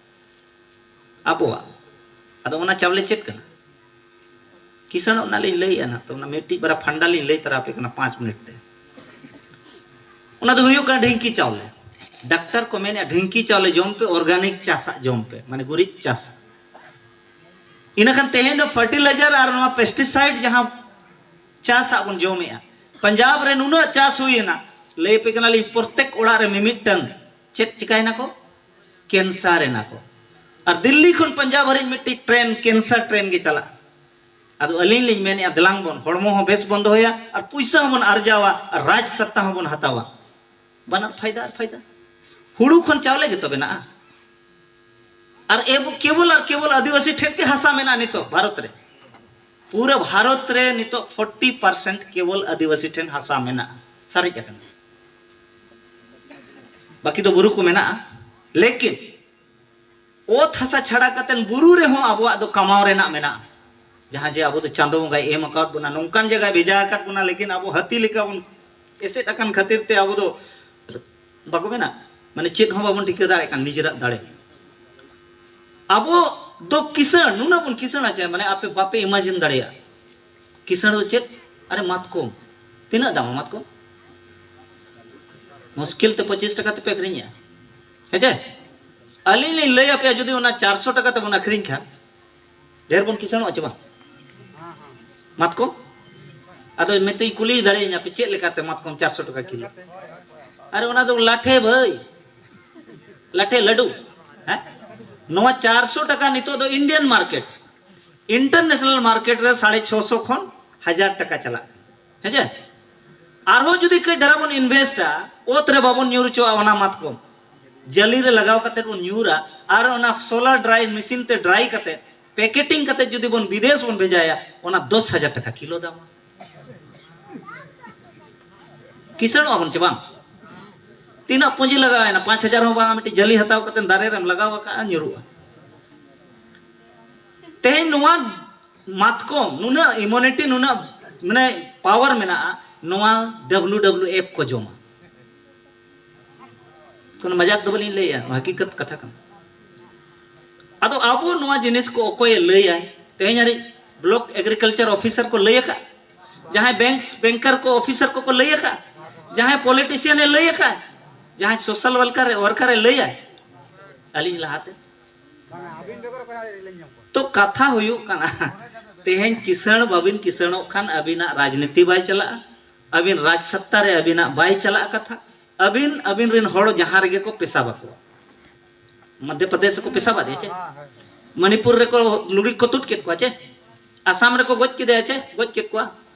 ᱟᱵᱚᱣᱟᱜ᱾ ᱟᱫᱚ ᱚᱱᱟ ᱪᱟᱣᱞᱮ ᱪᱮᱫ ᱠᱟᱱᱟ? ᱠᱤᱥᱟᱹᱬᱚᱜ ᱨᱮᱱᱟᱜ ᱞᱤᱧ ᱞᱟᱹᱭᱮᱫᱼᱟ ᱱᱟᱦᱟᱜ, ᱛᱚ ᱚᱱᱟ ᱢᱤᱫᱴᱤᱡ ᱵᱟᱨᱟ ᱯᱷᱟᱱᱰᱟ ᱞᱤᱧ ᱞᱟᱹᱭ ᱛᱟᱨᱟ ᱟᱯᱮ ᱠᱟᱱᱟ ᱯᱟᱸᱪ ᱢᱤᱱᱤᱴ ᱛᱮ᱾ ᱚᱱᱟ ᱫᱚ ᱦᱩᱭᱩᱜ ᱠᱟᱱᱟ ᱰᱷᱤᱝᱠᱤ ᱪᱟᱣᱞᱮ᱾ ᱰᱟᱠᱛᱟᱨ ᱠᱚ ᱢᱮᱱᱮᱫᱼᱟ, ᱰᱷᱤᱝᱠᱤ ᱪᱟᱣᱞᱮ ᱡᱚᱢ ᱯᱮ, ᱚᱨᱜᱟᱱᱤᱠ ᱪᱟᱥᱟᱜ ᱡᱚᱢ ᱯᱮ, ᱢᱟᱱᱮ ᱜᱩᱨᱤᱡ ᱪᱟᱥ᱾ ᱤᱱᱟᱹᱠᱷᱟᱱ ᱛᱮᱦᱮᱧ ᱫᱚ ᱯᱷᱟᱨᱴᱤᱞᱟᱭᱡᱟᱨ ᱟᱨ ᱱᱚᱣᱟ ᱯᱮᱥᱴᱤᱥᱟᱭᱤᱰ ᱡᱟᱦᱟᱸ ᱪᱟᱥᱟᱜ ᱵᱚᱱ ᱡᱚᱢᱮᱜᱼᱟ, ᱯᱟᱧᱡᱟᱵᱽ ᱨᱮ ᱱᱩᱱᱟᱹᱜ ᱪᱟᱥ ᱦᱩᱭᱮᱱᱟ, ᱞᱟᱹᱭ ᱟᱯᱮ ᱠᱟᱱᱟᱞᱤᱧ, ᱯᱨᱚᱛᱮᱠ ᱚᱲᱟᱜ ᱨᱮ ᱢᱤᱢᱤᱫᱴᱟᱝ ᱪᱮᱫ ᱪᱤᱠᱟᱭᱮᱱᱟ ᱠᱚ? ᱠᱮᱱᱥᱟᱨ ᱮᱱᱟ ᱠᱚ᱾ ᱟᱨ ᱫᱤᱞᱞᱤ ᱠᱷᱚᱱ ᱯᱟᱧᱡᱟᱵᱽ ᱦᱟᱹᱨᱤᱡ ᱢᱤᱫᱴᱤᱡ ᱴᱨᱮᱱ, ᱠᱮᱱᱥᱟᱨ ᱴᱨᱮᱱ ᱜᱮ ᱪᱟᱞᱟᱜᱼᱟ᱾ ᱟᱫᱚ ᱟᱹᱞᱤᱧ ᱞᱤᱧ ᱢᱮᱱᱮᱫᱼᱟ, ᱫᱮᱞᱟᱝ ᱵᱚᱱ ᱦᱚᱲᱢᱚ ᱦᱚᱸ ᱵᱮᱥ ᱵᱚᱱ ᱫᱚᱦᱚᱭᱟ, ᱟᱨ ᱯᱩᱭᱥᱟᱹ ᱦᱚᱸᱵᱚᱱ ᱟᱨᱡᱟᱣᱟ, ᱟᱨ ᱨᱟᱡᱽ ᱥᱟᱛᱛᱟ ᱦᱚᱸᱵᱚᱱ ᱦᱟᱛᱟᱣᱟ᱾ ᱵᱟᱱᱟᱨ ᱯᱷᱟᱭᱫᱟ ᱟᱨ ᱯᱷᱟᱭᱫᱟ᱾ ᱦᱩᱲᱩ ᱠᱷᱚᱱ ᱪᱟᱣᱞᱮ ᱜᱮᱛᱚ ᱵᱮᱱᱟᱜᱼᱟ᱾ ᱟᱨ ᱮᱵ-, ᱠᱮᱵᱚᱞ ᱟᱨ ᱠᱮᱵᱚᱞ ᱟᱹᱫᱤᱵᱟᱹᱥᱤ ᱴᱷᱮᱱ ᱜᱮ ᱦᱟᱥᱟ ᱢᱮᱱᱟᱜᱼᱟ ᱱᱤᱛᱚᱜ ᱵᱷᱟᱨᱚᱛ ᱨᱮ᱾ ᱯᱩᱨᱟᱹ ᱵᱷᱟᱨᱚᱛ ᱨᱮ ᱱᱤᱛᱚᱜ ᱯᱷᱳᱨᱴᱤ ᱯᱟᱨᱥᱮᱱᱴ ᱠᱮᱵᱚᱞ ᱟᱹᱫᱤᱵᱟᱹᱥᱤ ᱴᱷᱮᱱ ᱦᱟᱥᱟ ᱢᱮᱱᱟᱜᱼᱟ, ᱥᱟᱨᱮᱡ ᱟᱠᱟᱱᱟ᱾ ᱵᱟᱹᱠᱤ ᱫᱚ ᱵᱩᱨᱩ ᱠᱚ ᱢᱮᱱᱟᱜᱼᱟ, ᱞᱮᱠᱤᱱ ᱚᱛ ᱦᱟᱥᱟ ᱪᱷᱟᱲᱟ ᱠᱟᱛᱮ ᱵᱩᱨᱩ ᱨᱮᱦᱚᱸ ᱟᱵᱚᱣᱟᱜ ᱫᱚ ᱠᱟᱢᱟᱣ ᱨᱮᱱᱟᱜ ᱢᱮᱱᱟᱜᱼᱟ᱾ ᱡᱟᱦᱟᱸ ᱡᱮ ᱟᱵᱚ ᱫᱚ ᱪᱟᱸᱫᱚ ᱵᱚᱸᱜᱟᱭ ᱮᱢ ᱟᱠᱟᱫ ᱵᱚᱱᱟ, ᱱᱚᱝᱠᱟᱱ ᱡᱟᱭᱜᱟᱭ ᱵᱷᱮᱡᱟ ᱟᱠᱟᱫ ᱵᱚᱱᱟ, ᱞᱮᱠᱤᱱ ᱟᱵᱚ ᱦᱟᱹᱛᱤ ᱞᱮᱠᱟ ᱵᱚᱱ ᱮᱥᱮᱫ ᱟᱠᱟᱱ ᱠᱷᱟᱹᱛᱤᱨ ᱛᱮ ᱟᱵᱚ ᱫᱚ, ᱵᱟᱠᱚ ᱢᱮᱱᱟ, ᱢᱟᱱᱮ ᱪᱮᱫ ᱦᱚᱸ ᱵᱟᱵᱚᱱ ᱴᱷᱤᱠᱟᱹ ᱫᱟᱲᱮᱭᱟᱜ ᱠᱟᱱ ᱱᱤᱡᱮᱨᱟᱜ ᱫᱟᱲᱮ᱾ ᱟᱵᱚ ᱫᱚ ᱠᱤᱥᱟᱹᱬ, ᱱᱩᱱᱟᱹᱜ ᱵᱚᱱ ᱠᱤᱥᱟᱹᱬᱟ ᱪᱮ, ᱢᱟᱱᱮ ᱟᱯᱮ ᱵᱟᱯᱮ ᱤᱢᱟᱡᱤᱱ ᱫᱟᱲᱮᱭᱟᱜᱼᱟ᱾ ᱠᱤᱥᱟᱹᱬ ᱫᱚ ᱪᱮᱫ? ᱟᱨᱮ ᱢᱟᱛᱠᱚᱢ, ᱛᱤᱱᱟᱹᱜ ᱫᱟᱢᱟ ᱢᱟᱛᱠᱚᱢ? ᱢᱩᱥᱠᱤᱞ ᱛᱮ ᱯᱚᱸᱪᱤᱥ ᱴᱟᱠᱟ ᱛᱮᱯᱮ ᱟᱹᱠᱷᱨᱤᱧᱮᱜᱼᱟ, ᱦᱮᱸ ᱪᱮ? ᱟᱹᱞᱤᱧ ᱞᱤᱧ ᱞᱟᱹᱭ ᱟᱯᱮᱭᱟ, ᱡᱩᱫᱤ ᱚᱱᱟ ᱪᱟᱨᱥᱚ ᱴᱟᱠᱟ ᱛᱮᱵᱚᱱ ᱟᱹᱠᱷᱨᱤᱧ ᱠᱷᱟᱱ, ᱰᱷᱮᱨ ᱵᱚᱱ ᱠᱤᱥᱟᱹᱬᱚᱜᱼᱟ ᱪᱮ ᱵᱟᱝ? ᱢᱟᱛᱠᱚᱢ? ᱟᱫᱚ ᱢᱤᱫᱴᱤᱡ ᱠᱩᱞᱤ ᱫᱟᱲᱮᱭᱟᱹᱧᱟ ᱯᱮ, ᱪᱮᱫ ᱞᱮᱠᱟᱛᱮ ᱢᱟᱛᱠᱚᱢ ᱪᱟᱨᱥᱚ ᱴᱟᱠᱟ ᱠᱤᱞᱳ? ᱟᱨᱮ ᱚᱱᱟ ᱫᱚ ᱞᱟᱴᱷᱮ ᱵᱷᱟᱹᱭ, ᱞᱟᱴᱷᱮ ᱞᱟᱹᱰᱩ, ᱦᱮᱸ? ᱱᱚᱣᱟ ᱪᱟᱨᱥᱚ ᱴᱟᱠᱟ ᱱᱤᱛᱚᱜ ᱫᱚ ᱤᱱᱰᱤᱭᱟᱱ ᱢᱟᱨᱠᱮᱴ, ᱤᱱᱴᱟᱨᱱᱮᱥᱱᱟᱞ ᱢᱟᱨᱠᱮᱴ ᱨᱮ ᱥᱟᱲᱮ ᱪᱷᱚᱥᱚ ᱠᱷᱚᱱ ᱦᱟᱡᱟᱨ ᱴᱟᱠᱟ ᱪᱟᱞᱟᱜ ᱠᱟᱱᱟ, ᱦᱮᱸ ᱪᱮ? ᱟᱨᱦᱚᱸ ᱡᱩᱫᱤ ᱠᱟᱹᱡ ᱫᱷᱟᱨᱟ ᱵᱚᱱ ᱤᱱᱵᱷᱮᱥᱴᱟ, ᱚᱛ ᱨᱮ ᱵᱟᱵᱚᱱ ᱧᱩᱨ ᱦᱚᱪᱚᱣᱟᱜᱼᱟ ᱚᱱᱟ ᱢᱟᱛᱠᱚᱢ, ᱡᱟᱹᱞᱤ ᱨᱮ ᱞᱟᱜᱟᱣ ᱠᱟᱛᱮ ᱵᱚᱱ ᱧᱩᱨᱟ, ᱟᱨ ᱚᱱᱟ ᱥᱳᱞᱟᱨ ᱰᱨᱟᱭ ᱢᱮᱥᱤᱱ ᱛᱮ ᱰᱨᱟᱭ ᱠᱟᱛᱮ ᱯᱮᱠᱮᱴᱤᱝ ᱠᱟᱛᱮ ᱡᱩᱫᱤ ᱵᱚᱱ ᱵᱤᱫᱮᱥ ᱵᱚᱱ ᱵᱷᱮᱡᱟᱭᱟ, ᱚᱱᱟ ᱫᱚᱥ ᱦᱟᱡᱟᱨ ᱴᱟᱠᱟ ᱠᱤᱞᱳ ᱫᱟᱢᱟ᱾ ᱠᱤᱥᱟᱹᱬᱚᱜ ᱟᱵᱚᱱ ᱪᱮ ᱵᱟᱝ? ᱛᱤᱱᱟᱹᱜ ᱯᱩᱸᱡᱤ ᱞᱟᱜᱟᱣ ᱮᱱᱟ? ᱯᱟᱸᱪ ᱦᱟᱡᱟᱨ ᱦᱚᱸ ᱵᱟᱝ, ᱢᱤᱫᱴᱤᱡ ᱡᱟᱹᱞᱤ ᱦᱟᱛᱟᱣ ᱠᱟᱛᱮ ᱫᱟᱨᱮ ᱨᱮᱢ ᱞᱟᱜᱟᱣ ᱟᱠᱟᱫᱼᱟ, ᱧᱩᱨᱩᱜᱼᱟ᱾ ᱛᱮᱦᱮᱧ ᱱᱚᱣᱟ ᱢᱟᱛᱠᱚᱢ ᱱᱩᱱᱟᱹᱜ ᱤᱢᱩᱱᱤᱴᱤ, ᱱᱩᱱᱟᱹᱜ ᱢᱟᱱᱮ ᱯᱟᱣᱟᱨ ᱢᱮᱱᱟᱜᱼᱟ, ᱱᱚᱣᱟ ᱰᱟᱵᱞᱩ ᱰᱟᱵᱞᱩ ᱮᱯᱷ ᱠᱚ ᱡᱚᱢᱟ᱾ ᱠᱳᱱᱳ ᱢᱟᱡᱟᱠ ᱫᱚ ᱵᱟᱹᱞᱤᱧ ᱞᱟᱹᱭᱮᱜᱼᱟ, ᱦᱟᱹᱠᱤᱠᱟᱛ ᱠᱟᱛᱷᱟ ᱠᱟᱱᱟ᱾ ᱟᱫᱚ ᱟᱵᱚ ᱱᱚᱣᱟ ᱡᱤᱱᱤᱥ ᱠᱚ ᱚᱠᱚᱭᱮ ᱞᱟᱹᱭᱟᱭ? ᱛᱮᱦᱮᱧ ᱦᱟᱹᱨᱤᱡ ᱵᱞᱚᱠ ᱮᱜᱽᱨᱤᱠᱟᱞᱪᱟᱨ ᱚᱯᱷᱤᱥᱟᱨ ᱠᱚ ᱞᱟᱹᱭ ᱟᱠᱟᱫ, ᱡᱟᱦᱟᱸᱭ ᱵᱮᱝᱠ ᱵᱮᱝᱠᱟᱨ ᱠᱚ ᱚᱯᱷᱤᱥᱟᱨ ᱠᱚᱠᱚ ᱞᱟᱹᱭ ᱟᱠᱟᱫ, ᱡᱟᱦᱟᱸᱭ ᱯᱚᱞᱤᱴᱤᱥᱤᱭᱟᱱ ᱮ ᱞᱟᱹᱭ ᱟᱠᱟᱫ, ᱡᱟᱦᱟᱸᱭ ᱥᱳᱥᱟᱞ ᱣᱟᱨᱠᱟᱨ ᱮ ᱣᱟᱨᱠᱟᱨ ᱮ ᱞᱟᱹᱭᱟᱭ ᱟᱹᱞᱤᱧ ᱞᱟᱦᱟᱛᱮ? ᱛᱚ ᱠᱟᱛᱷᱟ ᱦᱩᱭᱩᱜ ᱠᱟᱱᱟ, ᱛᱮᱦᱮᱧ ᱠᱤᱥᱟᱹᱬ ᱵᱟᱵᱤᱱ ᱠᱤᱥᱟᱹᱬᱚᱜ ᱠᱷᱟᱱ ᱟᱹᱵᱤᱱᱟᱜ ᱨᱟᱡᱽᱱᱤᱛᱤ ᱵᱟᱭ ᱪᱟᱞᱟᱜᱼᱟ, ᱟᱹᱵᱤᱱ ᱨᱟᱡᱽ ᱥᱚᱛᱛᱟ ᱨᱮ ᱟᱹᱵᱤᱱᱟᱜ ᱵᱟᱭ ᱪᱟᱞᱟᱜ ᱠᱟᱛᱷᱟ᱾ ᱟᱹᱵᱤᱱ, ᱟᱹᱵᱤᱱ ᱨᱮᱱ ᱦᱚᱲ ᱡᱟᱦᱟᱸ ᱨᱮᱜᱮ ᱠᱚ ᱯᱮᱥᱟ ᱵᱟᱠᱚᱣᱟ, ᱢᱚᱫᱽᱫᱷᱚ ᱯᱨᱚᱫᱮᱥ ᱨᱮᱠᱚ ᱯᱮᱥᱟ ᱵᱟᱫᱮᱭᱟ ᱪᱮ? ᱢᱚᱱᱤᱯᱩᱨ ᱨᱮᱠᱚ ᱞᱩᱜᱲᱤ ᱠᱚ ᱛᱩᱫ ᱠᱮᱫ ᱠᱚᱣᱟ ᱪᱮ? ᱟᱥᱟᱢ ᱨᱮᱠᱚ ᱜᱚᱡ ᱠᱮᱫᱮᱭᱟ ᱪᱮ? ᱜᱚᱡ ᱠᱮᱫ ᱠᱚᱣᱟ᱾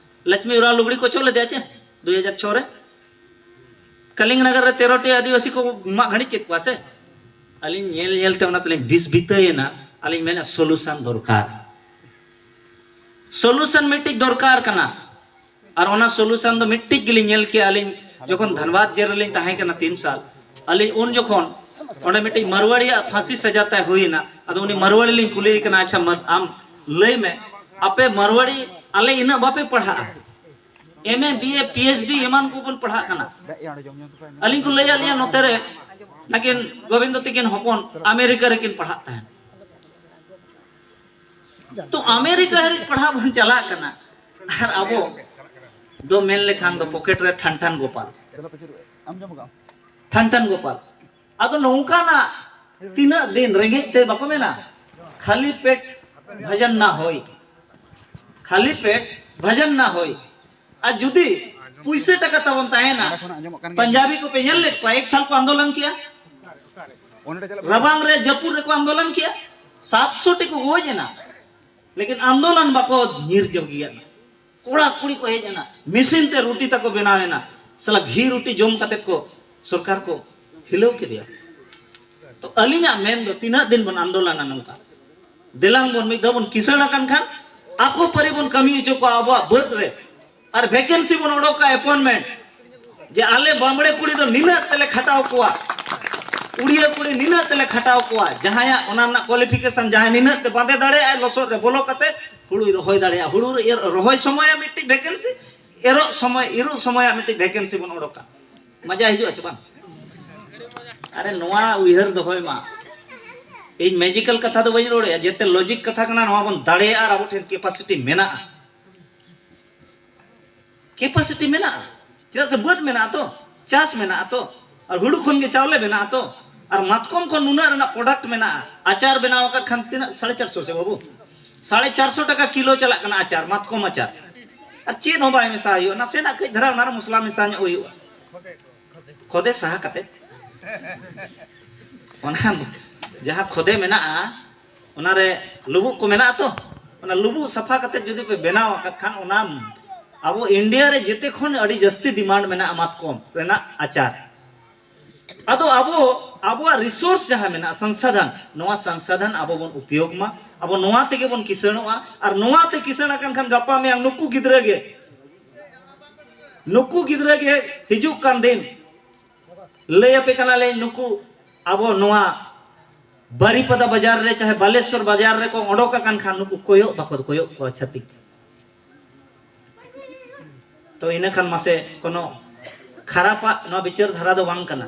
ᱞᱚᱠᱥᱢᱤ ᱩᱨᱟᱣ ᱞᱩᱜᱲᱤ ᱠᱚ ᱚᱪᱚᱜ ᱞᱮᱫᱮᱭᱟ ᱪᱮ ᱫᱩ ᱦᱟᱡᱟᱨ ᱪᱷᱚ ᱨᱮ? ᱠᱟᱞᱤᱝᱜᱚ ᱱᱚᱜᱚᱨ ᱨᱮ ᱛᱮᱨᱚ ᱴᱤ ᱟᱹᱫᱤᱵᱟᱹᱥᱤ ᱠᱚ ᱢᱟᱜ ᱜᱷᱟᱹᱲᱤᱡ ᱠᱮᱫ ᱠᱚᱣᱟ ᱥᱮ? ᱟᱹᱞᱤᱧ ᱧᱮᱞ ᱧᱮᱞ ᱛᱮ ᱚᱱᱟ ᱛᱮᱞᱤᱧ ᱵᱤᱥ ᱵᱤᱛᱟᱹᱭᱮᱱᱟ᱾ ᱟᱹᱞᱤᱧ ᱢᱮᱱᱟ, ᱥᱚᱞᱩᱥᱚᱱ ᱫᱚᱨᱠᱟᱨ᱾ ᱥᱚᱞᱩᱥᱚᱱ ᱢᱤᱫᱴᱤᱡ ᱫᱚᱨᱠᱟᱨ ᱠᱟᱱᱟ᱾ ᱟᱨ ᱚᱱᱟ ᱥᱚᱞᱩᱥᱚᱱ ᱫᱚ ᱢᱤᱫᱴᱤᱡ ᱜᱮᱞᱤᱧ ᱧᱮᱞ ᱠᱮᱜᱼᱟ᱾ ᱟᱹᱞᱤᱧ ᱡᱚᱠᱷᱚᱱ ᱫᱷᱟᱱᱵᱟᱫᱽ ᱡᱮᱞ ᱨᱮᱞᱤᱧ ᱛᱟᱦᱮᱸ ᱠᱟᱱᱟ ᱛᱤᱱ ᱥᱟᱞ, ᱟᱹᱞᱤᱧ ᱩᱱ ᱡᱚᱠᱷᱚᱱ ᱚᱸᱰᱮ ᱢᱤᱫᱴᱤᱡ ᱢᱟᱨᱣᱟᱲᱤᱭᱟᱜ ᱯᱷᱟᱸᱥᱤ ᱥᱟᱡᱟ ᱛᱟᱭ ᱦᱩᱭᱮᱱᱟ᱾ ᱟᱫᱚ ᱩᱱᱤ ᱢᱟᱨᱣᱟᱲᱤ ᱞᱤᱧ ᱠᱩᱞᱤᱭᱮ ᱠᱟᱱᱟ, "ᱟᱪᱪᱷᱟ, ᱢᱟ-, ᱟᱢ ᱞᱟᱹᱭ ᱢᱮ, ᱟᱯᱮ ᱢᱟᱨᱣᱟᱲᱤ ᱟᱞᱮ ᱤᱱᱟᱹᱜ ᱵᱟᱯᱮ ᱯᱟᱲᱦᱟᱜᱼᱟ? ᱮᱢ ᱮ, ᱵᱤ ᱮ, ᱯᱤ ᱮᱭᱤᱪ ᱰᱤ ᱮᱢᱟᱱ ᱠᱚᱵᱚᱱ ᱯᱟᱲᱦᱟᱜ ᱠᱟᱱᱟ?" ᱟᱹᱞᱤᱧ ᱠᱚ ᱞᱟᱹᱭᱟᱫ ᱞᱤᱧᱟ, ᱱᱚᱛᱮ ᱨᱮ ᱱᱟᱠᱤᱱ ᱜᱳᱵᱤᱱᱫᱚ ᱛᱟᱹᱠᱤᱱ ᱦᱚᱯᱚᱱ ᱟᱢᱮᱨᱤᱠᱟ ᱨᱮᱠᱤᱱ ᱯᱟᱲᱦᱟᱜ ᱛᱟᱦᱮᱸᱱ᱾ ᱛᱚ ᱟᱢᱮᱨᱤᱠᱟ ᱦᱟᱹᱨᱤᱡ ᱯᱟᱲᱦᱟᱜ ᱵᱚᱱ ᱪᱟᱞᱟᱜ ᱠᱟᱱᱟ, ᱟᱨ ᱟᱵᱚ ᱫᱚ ᱢᱮᱱ ᱞᱮᱠᱷᱟᱱ ᱫᱚ ᱯᱚᱠᱮᱴ ᱨᱮ ᱴᱷᱟᱱ ᱴᱷᱟᱱ ᱜᱳᱯᱟᱞ, ᱴᱷᱟᱱ ᱴᱷᱟᱱ ᱜᱳᱯᱟᱞ᱾ ᱟᱫᱚ ᱱᱚᱝᱠᱟᱱᱟᱜ ᱛᱤᱱᱟᱹᱜ ᱫᱤᱱ ᱨᱮᱸᱜᱮᱡ ᱛᱮ ᱵᱟᱠᱚ ᱢᱮᱱᱟ, ᱠᱷᱟᱹᱞᱤ ᱯᱮᱴ ᱵᱷᱟᱡᱟᱱ ᱱᱟ ᱦᱳᱭ, ᱠᱷᱟᱹᱞᱤ ᱯᱮᱴ ᱵᱷᱟᱡᱟᱱ ᱱᱟ ᱦᱳᱭ᱾ ᱟᱨ ᱡᱩᱫᱤ ᱯᱩᱭᱥᱟᱹ ᱴᱟᱠᱟ ᱛᱟᱵᱚᱱ ᱛᱟᱦᱮᱱᱟ, ᱚᱸᱰᱮ ᱠᱷᱚᱱᱟᱜ ᱟᱸᱡᱚᱢᱚᱜ ᱠᱟᱱ ᱜᱮᱭᱟ᱾ ᱯᱟᱧᱡᱟᱵᱤ ᱠᱚᱯᱮ ᱧᱮᱞ ᱞᱮᱫ ᱠᱚᱣᱟ? ᱮᱠ ᱥᱟᱞ ᱠᱚ ᱟᱱᱫᱳᱞᱚᱱ ᱠᱮᱜᱼᱟ, ᱚᱸᱰᱮ ᱪᱟᱞᱟᱜ ᱨᱟᱵᱟᱝ ᱨᱮ ᱡᱟᱹᱯᱩᱫ ᱨᱮᱠᱚ ᱟᱱᱫᱳᱞᱚᱱ ᱠᱮᱜᱼᱟ, ᱥᱟᱛᱥᱚ ᱴᱤ ᱠᱚ ᱜᱚᱡ ᱮᱱᱟ, ᱞᱮᱠᱤᱱ ᱟᱱᱫᱳᱞᱚᱱ ᱵᱟᱠᱚ ᱧᱤᱨ ᱡᱟᱹᱜᱤᱭᱟᱜ ᱠᱟᱱᱟ᱾ ᱠᱚᱲᱟ ᱠᱩᱲᱤ ᱠᱚ ᱦᱮᱡ ᱮᱱᱟ, ᱢᱮᱥᱤᱱ ᱛᱮ ᱨᱩᱴᱤ ᱛᱟᱠᱚ ᱵᱮᱱᱟᱣ ᱮᱱᱟ, ᱥᱟᱞᱟ ᱜᱷᱤ ᱨᱩᱴᱤ ᱡᱚᱢ ᱠᱟᱛᱮ ᱠᱚ ᱥᱚᱨᱠᱟᱨ ᱠᱚ ᱦᱤᱞᱟᱹᱣ ᱠᱮᱫᱮᱭᱟ᱾ ᱛᱚ ᱟᱹᱞᱤᱧᱟᱜ ᱢᱮᱱ ᱫᱚ, ᱛᱤᱱᱟᱹᱜ ᱫᱤᱱ ᱵᱚᱱ ᱟᱱᱫᱳᱞᱚᱱᱟ ᱱᱚᱝᱠᱟ? ᱫᱮᱞᱟᱝ ᱵᱚᱱ ᱢᱤᱫ ᱫᱷᱟᱣ ᱵᱚᱱ ᱠᱤᱥᱟᱹᱬ ᱟᱠᱟᱱ ᱠᱷᱟᱱ ᱟᱠᱚ ᱯᱟᱹᱨᱤ ᱵᱚᱱ ᱠᱟᱹᱢᱤ ᱦᱚᱪᱚ ᱠᱚᱣᱟ ᱟᱵᱚᱣᱟᱜ ᱵᱟᱹᱫᱽ ᱨᱮ, ᱟᱨ ᱵᱷᱮᱠᱮᱱᱥᱤ ᱵᱚᱱ ᱚᱰᱚᱠᱟ, ᱮᱯᱚᱭᱮᱱᱴᱢᱮᱱᱴ, ᱡᱮ ᱟᱞᱮ ᱵᱟᱢᱵᱲᱮ ᱠᱩᱲᱤ ᱫᱚ ᱱᱤᱱᱟᱹᱜ ᱛᱮᱞᱮ ᱠᱷᱟᱴᱟᱣ ᱠᱚᱣᱟ, ᱩᱲᱤᱭᱟᱹ ᱠᱩᱲᱤ ᱱᱤᱱᱟᱹᱜ ᱛᱮᱞᱮ ᱠᱷᱟᱴᱟᱣ ᱠᱚᱣᱟ, ᱡᱟᱦᱟᱸᱭᱟᱜ ᱚᱱᱟ ᱨᱮᱱᱟᱜ ᱠᱳᱣᱟᱞᱤᱯᱷᱤᱠᱮᱥᱚᱱ, ᱡᱟᱦᱟᱸᱭ ᱱᱤᱱᱟᱹᱜ ᱛᱮ ᱵᱟᱸᱫᱮ ᱫᱟᱲᱮᱭᱟᱜᱼᱟᱭ, ᱞᱚᱥᱚᱫ ᱨᱮ ᱵᱚᱞᱚ ᱠᱟᱛᱮ ᱦᱩᱲᱩᱭ ᱨᱚᱦᱚᱭ ᱫᱟᱲᱮᱭᱟᱜᱼᱟ᱾ ᱦᱩᱲᱩ ᱨᱮ ᱮᱨ, ᱨᱚᱦᱚᱭ ᱥᱚᱢᱚᱭᱟᱜ ᱢᱤᱫᱴᱤᱡ ᱵᱷᱮᱠᱮᱱᱥᱤ, ᱮᱨᱚᱜ ᱥᱚᱢᱚᱭ, ᱤᱨᱚᱜ ᱥᱚᱢᱚᱭᱟᱜ ᱢᱤᱫᱴᱤᱡ ᱵᱷᱮᱠᱮᱱᱥᱤ ᱵᱚᱱ ᱚᱰᱚᱠᱟ᱾ ᱢᱟᱡᱟ ᱦᱤᱡᱩᱜᱼᱟ ᱪᱮ ᱵᱟᱝ? ᱟᱨᱮ, ᱱᱚᱣᱟ ᱩᱭᱦᱟᱹᱨ ᱫᱚᱦᱚᱭ ᱢᱟ, ᱤᱧ ᱢᱮᱡᱤᱠᱟᱞ ᱠᱟᱛᱷᱟ ᱫᱚ ᱵᱟᱹᱧ ᱨᱚᱲᱮᱫᱼᱟ, ᱡᱮᱛᱮ ᱞᱚᱡᱤᱠ ᱠᱟᱛᱷᱟ ᱠᱟᱱᱟ᱾ ᱱᱚᱣᱟ ᱵᱚᱱ ᱫᱟᱲᱮᱭᱟᱜᱼᱟ ᱟᱨ ᱟᱵᱚ ᱴᱷᱮᱱ ᱠᱮᱯᱟᱥᱤᱴᱤ ᱢᱮᱱᱟᱜᱼᱟ᱾ ᱠᱮᱯᱟᱥᱤᱴᱤ ᱢᱮᱱᱟᱜᱼᱟ, ᱪᱮᱫᱟᱜ ᱥᱮ ᱵᱟᱹᱫᱽ ᱢᱮᱱᱟᱜᱼᱟ ᱛᱚ, ᱪᱟᱥ ᱢᱮᱱᱟᱜᱼᱟ ᱛᱚ, ᱟᱨ ᱦᱩᱲᱩ ᱠᱷᱚᱱ ᱜᱮ ᱪᱟᱣᱞᱮ ᱢᱮᱱᱟᱜᱼᱟ ᱛᱚ, ᱟᱨ ᱢᱟᱛᱠᱚᱢ ᱠᱷᱚᱱ ᱱᱩᱱᱟᱹᱜ ᱨᱮᱱᱟᱜ ᱯᱨᱚᱰᱟᱠᱴ ᱢᱮᱱᱟᱜᱼᱟ᱾ ᱟᱪᱟᱨ ᱵᱮᱱᱟᱣ ᱟᱠᱟᱫ ᱠᱷᱟᱱ ᱛᱤᱱᱟᱹᱜ? ᱥᱟᱲᱮ ᱪᱟᱨᱥᱚ ᱥᱮ ᱵᱟᱹᱵᱩ? ᱥᱟᱲᱮ ᱪᱟᱨᱥᱚ ᱴᱟᱠᱟ ᱠᱤᱞᱳ ᱪᱟᱞᱟᱜ ᱠᱟᱱᱟ ᱟᱪᱟᱨ, ᱢᱟᱛᱠᱚᱢ ᱟᱪᱟᱨ᱾ ᱟᱨ ᱪᱮᱫ ᱦᱚᱸ ᱵᱟᱭ ᱢᱮᱥᱟ ᱦᱩᱭᱩᱜᱼᱟ, ᱱᱟᱥᱮᱱᱟᱜ ᱠᱟᱹᱡ ᱫᱷᱟᱨᱟ ᱚᱱᱟᱨᱮ ᱢᱚᱥᱞᱟ ᱢᱮᱥᱟ ᱧᱚᱜ ᱦᱩᱭᱩᱜᱼᱟ᱾ ᱠᱷᱚᱫᱮ ᱥᱟᱦᱟ ᱠᱟᱛᱮ ᱚᱱᱟ ᱡᱟᱦᱟᱸ ᱠᱷᱚᱫᱮ ᱢᱮᱱᱟᱜᱼᱟ, ᱚᱱᱟᱨᱮ ᱞᱩᱵᱩᱜ ᱠᱚ ᱢᱮᱱᱟᱜᱼᱟ ᱛᱚ, ᱚᱱᱟ ᱞᱩᱵᱩᱜ ᱥᱟᱯᱷᱟ ᱠᱟᱛᱮ ᱡᱩᱫᱤ ᱯᱮ ᱵᱮᱱᱟᱣ ᱟᱠᱟᱫ ᱠᱷᱟᱱ, ᱚᱱᱟ ᱟᱵᱚ ᱤᱱᱰᱤᱭᱟ ᱨᱮ ᱡᱮᱛᱮ ᱠᱷᱚᱱ ᱟᱹᱰᱤ ᱡᱟᱹᱥᱛᱤ ᱰᱤᱢᱟᱱᱰ ᱢᱮᱱᱟᱜᱼᱟ ᱢᱟᱛᱠᱚᱢ ᱨᱮᱱᱟᱜ ᱟᱪᱟᱨ᱾ ᱟᱫᱚ ᱟᱵᱚ, ᱟᱵᱚᱣᱟᱜ ᱨᱤᱥᱳᱨᱥ ᱡᱟᱦᱟᱸ ᱢᱮᱱᱟᱜᱼᱟ, ᱥᱚᱝᱥᱟᱫᱷᱟᱱ, ᱱᱚᱣᱟ ᱥᱚᱝᱥᱟᱫᱷᱟᱱ ᱟᱵᱚ ᱵᱚᱱ ᱩᱯᱭᱳᱜᱽ ᱢᱟ᱾ ᱟᱵᱚ ᱱᱚᱣᱟ ᱛᱮᱜᱮ ᱵᱚᱱ ᱠᱤᱥᱟᱹᱬᱚᱜᱼᱟ᱾ ᱟᱨ ᱱᱚᱣᱟ ᱛᱮ ᱠᱤᱥᱟᱹᱬ ᱟᱠᱟᱱ ᱠᱷᱟᱱ ᱜᱟᱯᱟ ᱢᱮᱭᱟᱝ ᱱᱩᱠᱩ ᱜᱤᱫᱽᱨᱟᱹ ᱜᱮ, ᱱᱩᱠᱩ ᱜᱤᱫᱽᱨᱟᱹ ᱜᱮ ᱦᱤᱡᱩᱜ ᱠᱟᱱ ᱫᱤᱱ ᱞᱟᱹᱭ ᱟᱯᱮ ᱠᱟᱱᱟᱞᱮ, ᱱᱩᱠᱩ ᱟᱵᱚ ᱱᱚᱣᱟ ᱵᱟᱨᱤᱯᱟᱫᱟ ᱵᱟᱡᱟᱨ ᱨᱮ ᱪᱟᱦᱮ ᱵᱟᱞᱮᱥᱚᱨ ᱵᱟᱡᱟᱨ ᱨᱮᱠᱚ ᱚᱰᱚᱠ ᱟᱠᱟᱱ ᱠᱷᱟᱱ ᱱᱩᱠᱩ ᱠᱚᱭᱚᱜ ᱵᱟᱠᱚ ᱠᱚᱭᱚᱜ ᱠᱚᱣᱟ ᱪᱷᱟᱹᱛᱤᱠ᱾ ᱛᱚ ᱤᱱᱟᱹ ᱠᱷᱟᱱ ᱢᱟᱥᱮ ᱠᱳᱱᱳ ᱠᱷᱟᱨᱟᱯᱟᱜ ᱱᱚᱣᱟ ᱵᱤᱪᱟᱹᱨ ᱫᱷᱟᱨᱟ ᱫᱚ ᱵᱟᱝ ᱠᱟᱱᱟ᱾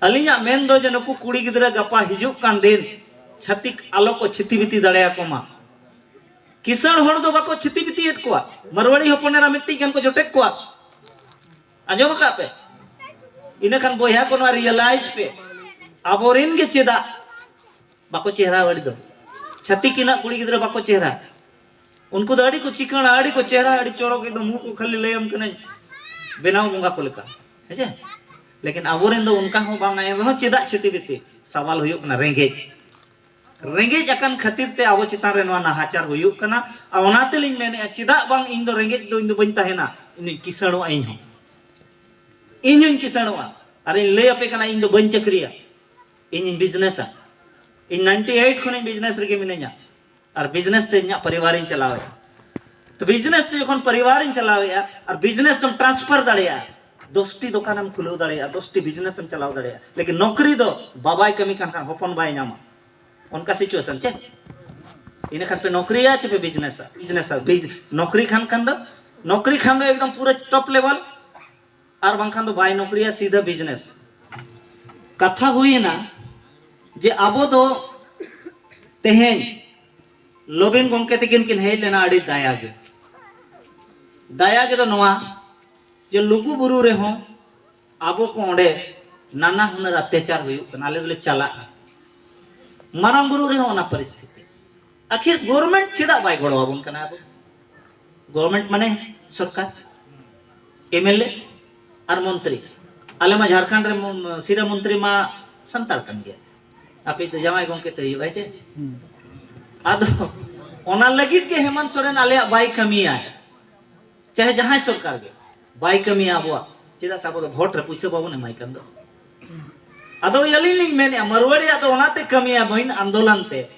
ᱟᱹᱞᱤᱧᱟᱜ ᱢᱮᱱ ᱫᱚ ᱡᱮ ᱱᱩᱠᱩ ᱠᱩᱲᱤ ᱜᱤᱫᱽᱨᱟᱹ ᱜᱟᱯᱟ ᱦᱤᱡᱩᱜ ᱠᱟᱱ ᱫᱤᱱ ᱪᱷᱟᱹᱛᱤᱠ ᱟᱞᱚ ᱠᱚ ᱪᱷᱤᱛᱤ ᱵᱤᱛᱤ ᱫᱟᱲᱮᱭᱟᱠᱚ ᱢᱟ᱾ ᱠᱤᱥᱟᱹᱬ ᱦᱚᱲ ᱫᱚ ᱵᱟᱠᱚ ᱪᱷᱤᱛᱤ ᱵᱤᱛᱤᱭᱮᱫ ᱠᱚᱣᱟ᱾ ᱢᱟᱨᱣᱟᱲᱤ ᱦᱚᱯᱚᱱ ᱮᱨᱟ ᱢᱤᱫᱴᱤᱡ ᱜᱟᱱ ᱠᱚ ᱡᱚᱴᱮᱫ ᱠᱚᱣᱟ᱾ ᱟᱸᱡᱚᱢ ᱟᱠᱟᱫ ᱯᱮ? ᱤᱱᱟᱹ ᱠᱷᱟᱱ ᱵᱚᱭᱦᱟ ᱠᱚ ᱱᱚᱣᱟ ᱨᱤᱭᱮᱞᱟᱭᱤᱡᱽ ᱯᱮ, ᱟᱵᱚᱨᱮᱱ ᱜᱮ ᱪᱮᱫᱟᱜ ᱵᱟᱠᱚ ᱪᱮᱦᱨᱟ ᱟᱹᱰᱤ ᱫᱚ? ᱪᱷᱟᱹᱛᱤᱠ ᱤᱱᱟᱹᱜ ᱠᱩᱲᱤ ᱜᱤᱫᱽᱨᱟᱹ ᱵᱟᱠᱚ ᱪᱮᱦᱨᱟ᱾ ᱩᱱᱠᱩ ᱫᱚ ᱟᱹᱰᱤ ᱠᱚ ᱪᱤᱠᱟᱹᱬᱟ, ᱟᱹᱰᱤ ᱠᱚ ᱪᱮᱦᱨᱟ, ᱟᱹᱰᱤ ᱪᱚᱨᱚᱠ, ᱮᱠᱫᱚᱢ ᱢᱩ ᱠᱚ ᱠᱷᱟᱹᱞᱤ ᱞᱟᱹᱭᱟᱢ ᱠᱟᱹᱱᱟᱹᱧ ᱵᱮᱱᱟᱣ ᱵᱚᱸᱜᱟ ᱠᱚ ᱞᱮᱠᱟ, ᱦᱮᱸ ᱪᱮ? ᱞᱮᱠᱤᱱ ᱟᱵᱚᱨᱮᱱ ᱫᱚ ᱚᱱᱠᱟ ᱦᱚᱸ ᱵᱟᱝ, ᱮᱱ ᱨᱮᱦᱚᱸ ᱪᱮᱫᱟᱜ ᱪᱷᱤᱛᱤ ᱵᱤᱛᱤ? ᱥᱟᱣᱟᱞ ᱦᱩᱭᱩᱜ ᱠᱟᱱᱟ ᱨᱮᱸᱜᱮᱡ᱾ ᱨᱮᱸᱜᱮᱡ ᱟᱠᱟᱱ ᱠᱷᱟᱹᱛᱤᱨ ᱛᱮ ᱟᱵᱚ ᱪᱮᱛᱟᱱ ᱨᱮ ᱱᱚᱣᱟ ᱱᱟᱦᱟᱪᱟᱨ ᱦᱩᱭᱩᱜ ᱠᱟᱱᱟ᱾ ᱟᱨ ᱚᱱᱟ ᱛᱮᱞᱤᱧ ᱢᱮᱱᱮᱫᱼᱟ, ᱪᱮᱫᱟᱜ ᱵᱟᱝ ᱤᱧ ᱫᱚ ᱨᱮᱸᱜᱮᱡ ᱫᱚ ᱤᱧ ᱫᱚ ᱵᱟᱹᱧ ᱛᱟᱦᱮᱱᱟ, ᱤᱧ ᱫᱚᱧ ᱠᱤᱥᱟᱹᱬᱚᱜᱼᱟ ᱤᱧ ᱦᱚᱸ᱾ ᱤᱧ ᱦᱚᱸᱧ ᱠᱤᱥᱟᱹᱬᱚᱜᱼᱟ᱾ ᱟᱨ ᱤᱧ ᱞᱟᱹᱭ ᱟᱯᱮ ᱠᱟᱱᱟ, ᱤᱧ ᱫᱚ ᱵᱟᱹᱧ ᱪᱟᱹᱠᱨᱤᱭᱟ, ᱤᱧᱤᱧ ᱵᱤᱡᱽᱱᱮᱥᱟ᱾ ᱤᱧ ᱱᱟᱭᱤᱱᱴᱤ ᱮᱭᱤᱴ ᱠᱷᱚᱱᱤᱧ ᱵᱤᱡᱽᱱᱮᱥ ᱨᱮᱜᱮ ᱢᱤᱱᱟᱹᱧᱟ᱾ ᱟᱨ ᱵᱤᱡᱽᱱᱮᱥ ᱛᱮ ᱤᱧᱟᱹᱜ ᱯᱚᱨᱤᱵᱟᱨᱤᱧ ᱪᱟᱞᱟᱣᱮᱫᱼᱟ᱾ ᱛᱚ ᱵᱤᱡᱽᱱᱮᱥ ᱛᱮ ᱡᱚᱠᱷᱚᱱ ᱯᱚᱨᱤᱵᱟᱨᱤᱧ ᱪᱟᱞᱟᱣᱮᱫᱼᱟ ᱟᱨ ᱵᱤᱡᱽᱱᱮᱥ ᱫᱚᱢ ᱴᱨᱟᱱᱥᱯᱷᱟᱨ ᱫᱟᱲᱮᱭᱟᱜᱼᱟ, ᱫᱚᱥᱴᱤ ᱫᱚᱠᱟᱱᱮᱢ ᱠᱷᱩᱞᱟᱹᱣ ᱫᱟᱲᱮᱭᱟᱜᱼᱟ, ᱫᱚᱥᱴᱤ ᱵᱤᱡᱽᱱᱮᱥ ᱮᱢ ᱪᱟᱞᱟᱣ ᱫᱟᱲᱮᱭᱟᱜᱼᱟ᱾ ᱞᱮᱠᱤᱱ ᱱᱚᱠᱨᱤ ᱫᱚ ᱵᱟᱵᱟᱭ ᱠᱟᱹᱢᱤ ᱠᱟᱱ ᱠᱷᱟᱱ ᱦᱚᱯᱚᱱ ᱵᱟᱭ ᱧᱟᱢᱟ, ᱚᱱᱠᱟ ᱥᱤᱪᱩᱭᱮᱥᱚᱱ ᱪᱮ? ᱤᱱᱟᱹ ᱠᱷᱟᱱ ᱯᱮ ᱱᱚᱠᱨᱤᱭᱟ ᱪᱮ ᱯᱮ ᱵᱤᱡᱽᱱᱮᱥᱟ? ᱵᱤᱡᱽᱱᱮᱥᱟ᱾ ᱵᱤᱡᱽ-, ᱱᱚᱠᱨᱤ ᱠᱷᱟᱱ ᱠᱷᱟᱱ ᱫᱚ, ᱱᱚᱠᱨᱤ ᱠᱷᱟᱱ ᱫᱚ ᱮᱠᱫᱚᱢ ᱯᱩᱨᱟᱹ ᱴᱚᱯ ᱞᱮᱵᱮᱞ, ᱟᱨ ᱵᱟᱝᱠᱷᱟᱱ ᱫᱚ ᱵᱟᱭ ᱱᱚᱠᱨᱤᱭᱟ, ᱥᱤᱫᱷᱟᱹ ᱵᱤᱡᱽᱱᱮᱥ᱾ ᱠᱟᱛᱷᱟ ᱦᱩᱭᱮᱱᱟ ᱡᱮ ᱟᱵᱚ ᱫᱚ ᱛᱮᱦᱮᱧ ᱞᱚᱵᱮᱱ ᱜᱚᱢᱠᱮ ᱛᱟᱹᱠᱤᱱ ᱠᱤᱱ ᱦᱮᱡ ᱞᱮᱱᱟ ᱟᱹᱰᱤ ᱫᱟᱭᱟ ᱜᱮ᱾ ᱫᱟᱭᱟ ᱜᱮ ᱫᱚ ᱱᱚᱣᱟ ᱡᱮ ᱞᱩᱜᱩ ᱵᱩᱨᱩ ᱨᱮᱦᱚᱸ ᱟᱵᱚ ᱠᱚ ᱚᱸᱰᱮ ᱱᱟᱱᱟ ᱦᱩᱱᱟᱹᱨ ᱚᱛᱛᱟᱪᱟᱨ ᱦᱩᱭᱩᱜ ᱠᱟᱱᱟ, ᱟᱞᱮ ᱫᱚᱞᱮ ᱪᱟᱞᱟᱜᱼᱟ᱾ ᱢᱟᱨᱟᱝ ᱵᱩᱨᱩ ᱨᱮᱦᱚᱸ ᱚᱱᱟ ᱯᱚᱨᱤᱥᱛᱷᱤᱛᱤ᱾ ᱟᱠᱷᱤᱨ ᱜᱚᱵᱷᱚᱨᱱᱢᱮᱱᱴ ᱪᱮᱫᱟᱜ ᱵᱟᱭ ᱜᱚᱲᱚ ᱟᱵᱚᱱ ᱠᱟᱱᱟ ᱟᱵᱚ? ᱜᱚᱵᱷᱚᱨᱱᱢᱮᱱᱴ ᱢᱟᱱᱮ ᱥᱚᱨᱠᱟᱨ, ᱮᱢ ᱮᱞ ᱮ ᱟᱨ ᱢᱚᱱᱛᱨᱤ᱾ ᱟᱞᱮ ᱢᱟ ᱡᱷᱟᱲᱠᱷᱚᱸᱰ ᱨᱮ ᱢᱚ-, ᱥᱤᱨᱟᱹ ᱢᱚᱱᱛᱨᱤ ᱢᱟ ᱥᱟᱱᱛᱟᱲ ᱠᱟᱱ ᱜᱮᱭᱟ᱾ ᱟᱯᱮ ᱫᱚ ᱡᱟᱶᱟᱭ ᱜᱚᱢᱠᱮ ᱛᱮ ᱦᱩᱭᱩᱜᱼᱟ, ᱦᱮᱸ ᱪᱮ? ᱟᱫᱚ ᱚᱱᱟ ᱞᱟᱹᱜᱤᱫ ᱜᱮ ᱦᱮᱢᱟᱱᱛ ᱥᱚᱨᱮᱱ ᱟᱞᱮᱭᱟᱜ ᱵᱟᱭ ᱠᱟᱹᱢᱤᱭᱟ, ᱪᱟᱦᱮ ᱡᱟᱦᱟᱸᱭ ᱥᱚᱨᱠᱟᱨ ᱜᱮ ᱵᱟᱭ ᱠᱟᱹᱢᱤᱭᱟ ᱟᱵᱚᱣᱟᱜ᱾ ᱪᱮᱫᱟᱜ ᱥᱮ ᱟᱵᱚ ᱫᱚ ᱵᱷᱳᱴ ᱨᱮ ᱯᱩᱭᱥᱟᱹ ᱵᱟᱵᱚᱱ ᱮᱢᱟᱭ ᱠᱟᱱ ᱫᱚ᱾ ᱟᱫᱚ ᱟᱹᱞᱤᱧ ᱞᱤᱧ ᱢᱮᱱᱮᱫᱼᱟ, ᱢᱟᱨᱣᱟᱲᱤᱭᱟᱜ ᱫᱚ ᱚᱱᱟᱛᱮ ᱠᱟᱹᱢᱤᱭᱟ ᱵᱟᱹᱧ ᱟᱱᱫᱳᱞᱚᱱ ᱛᱮ,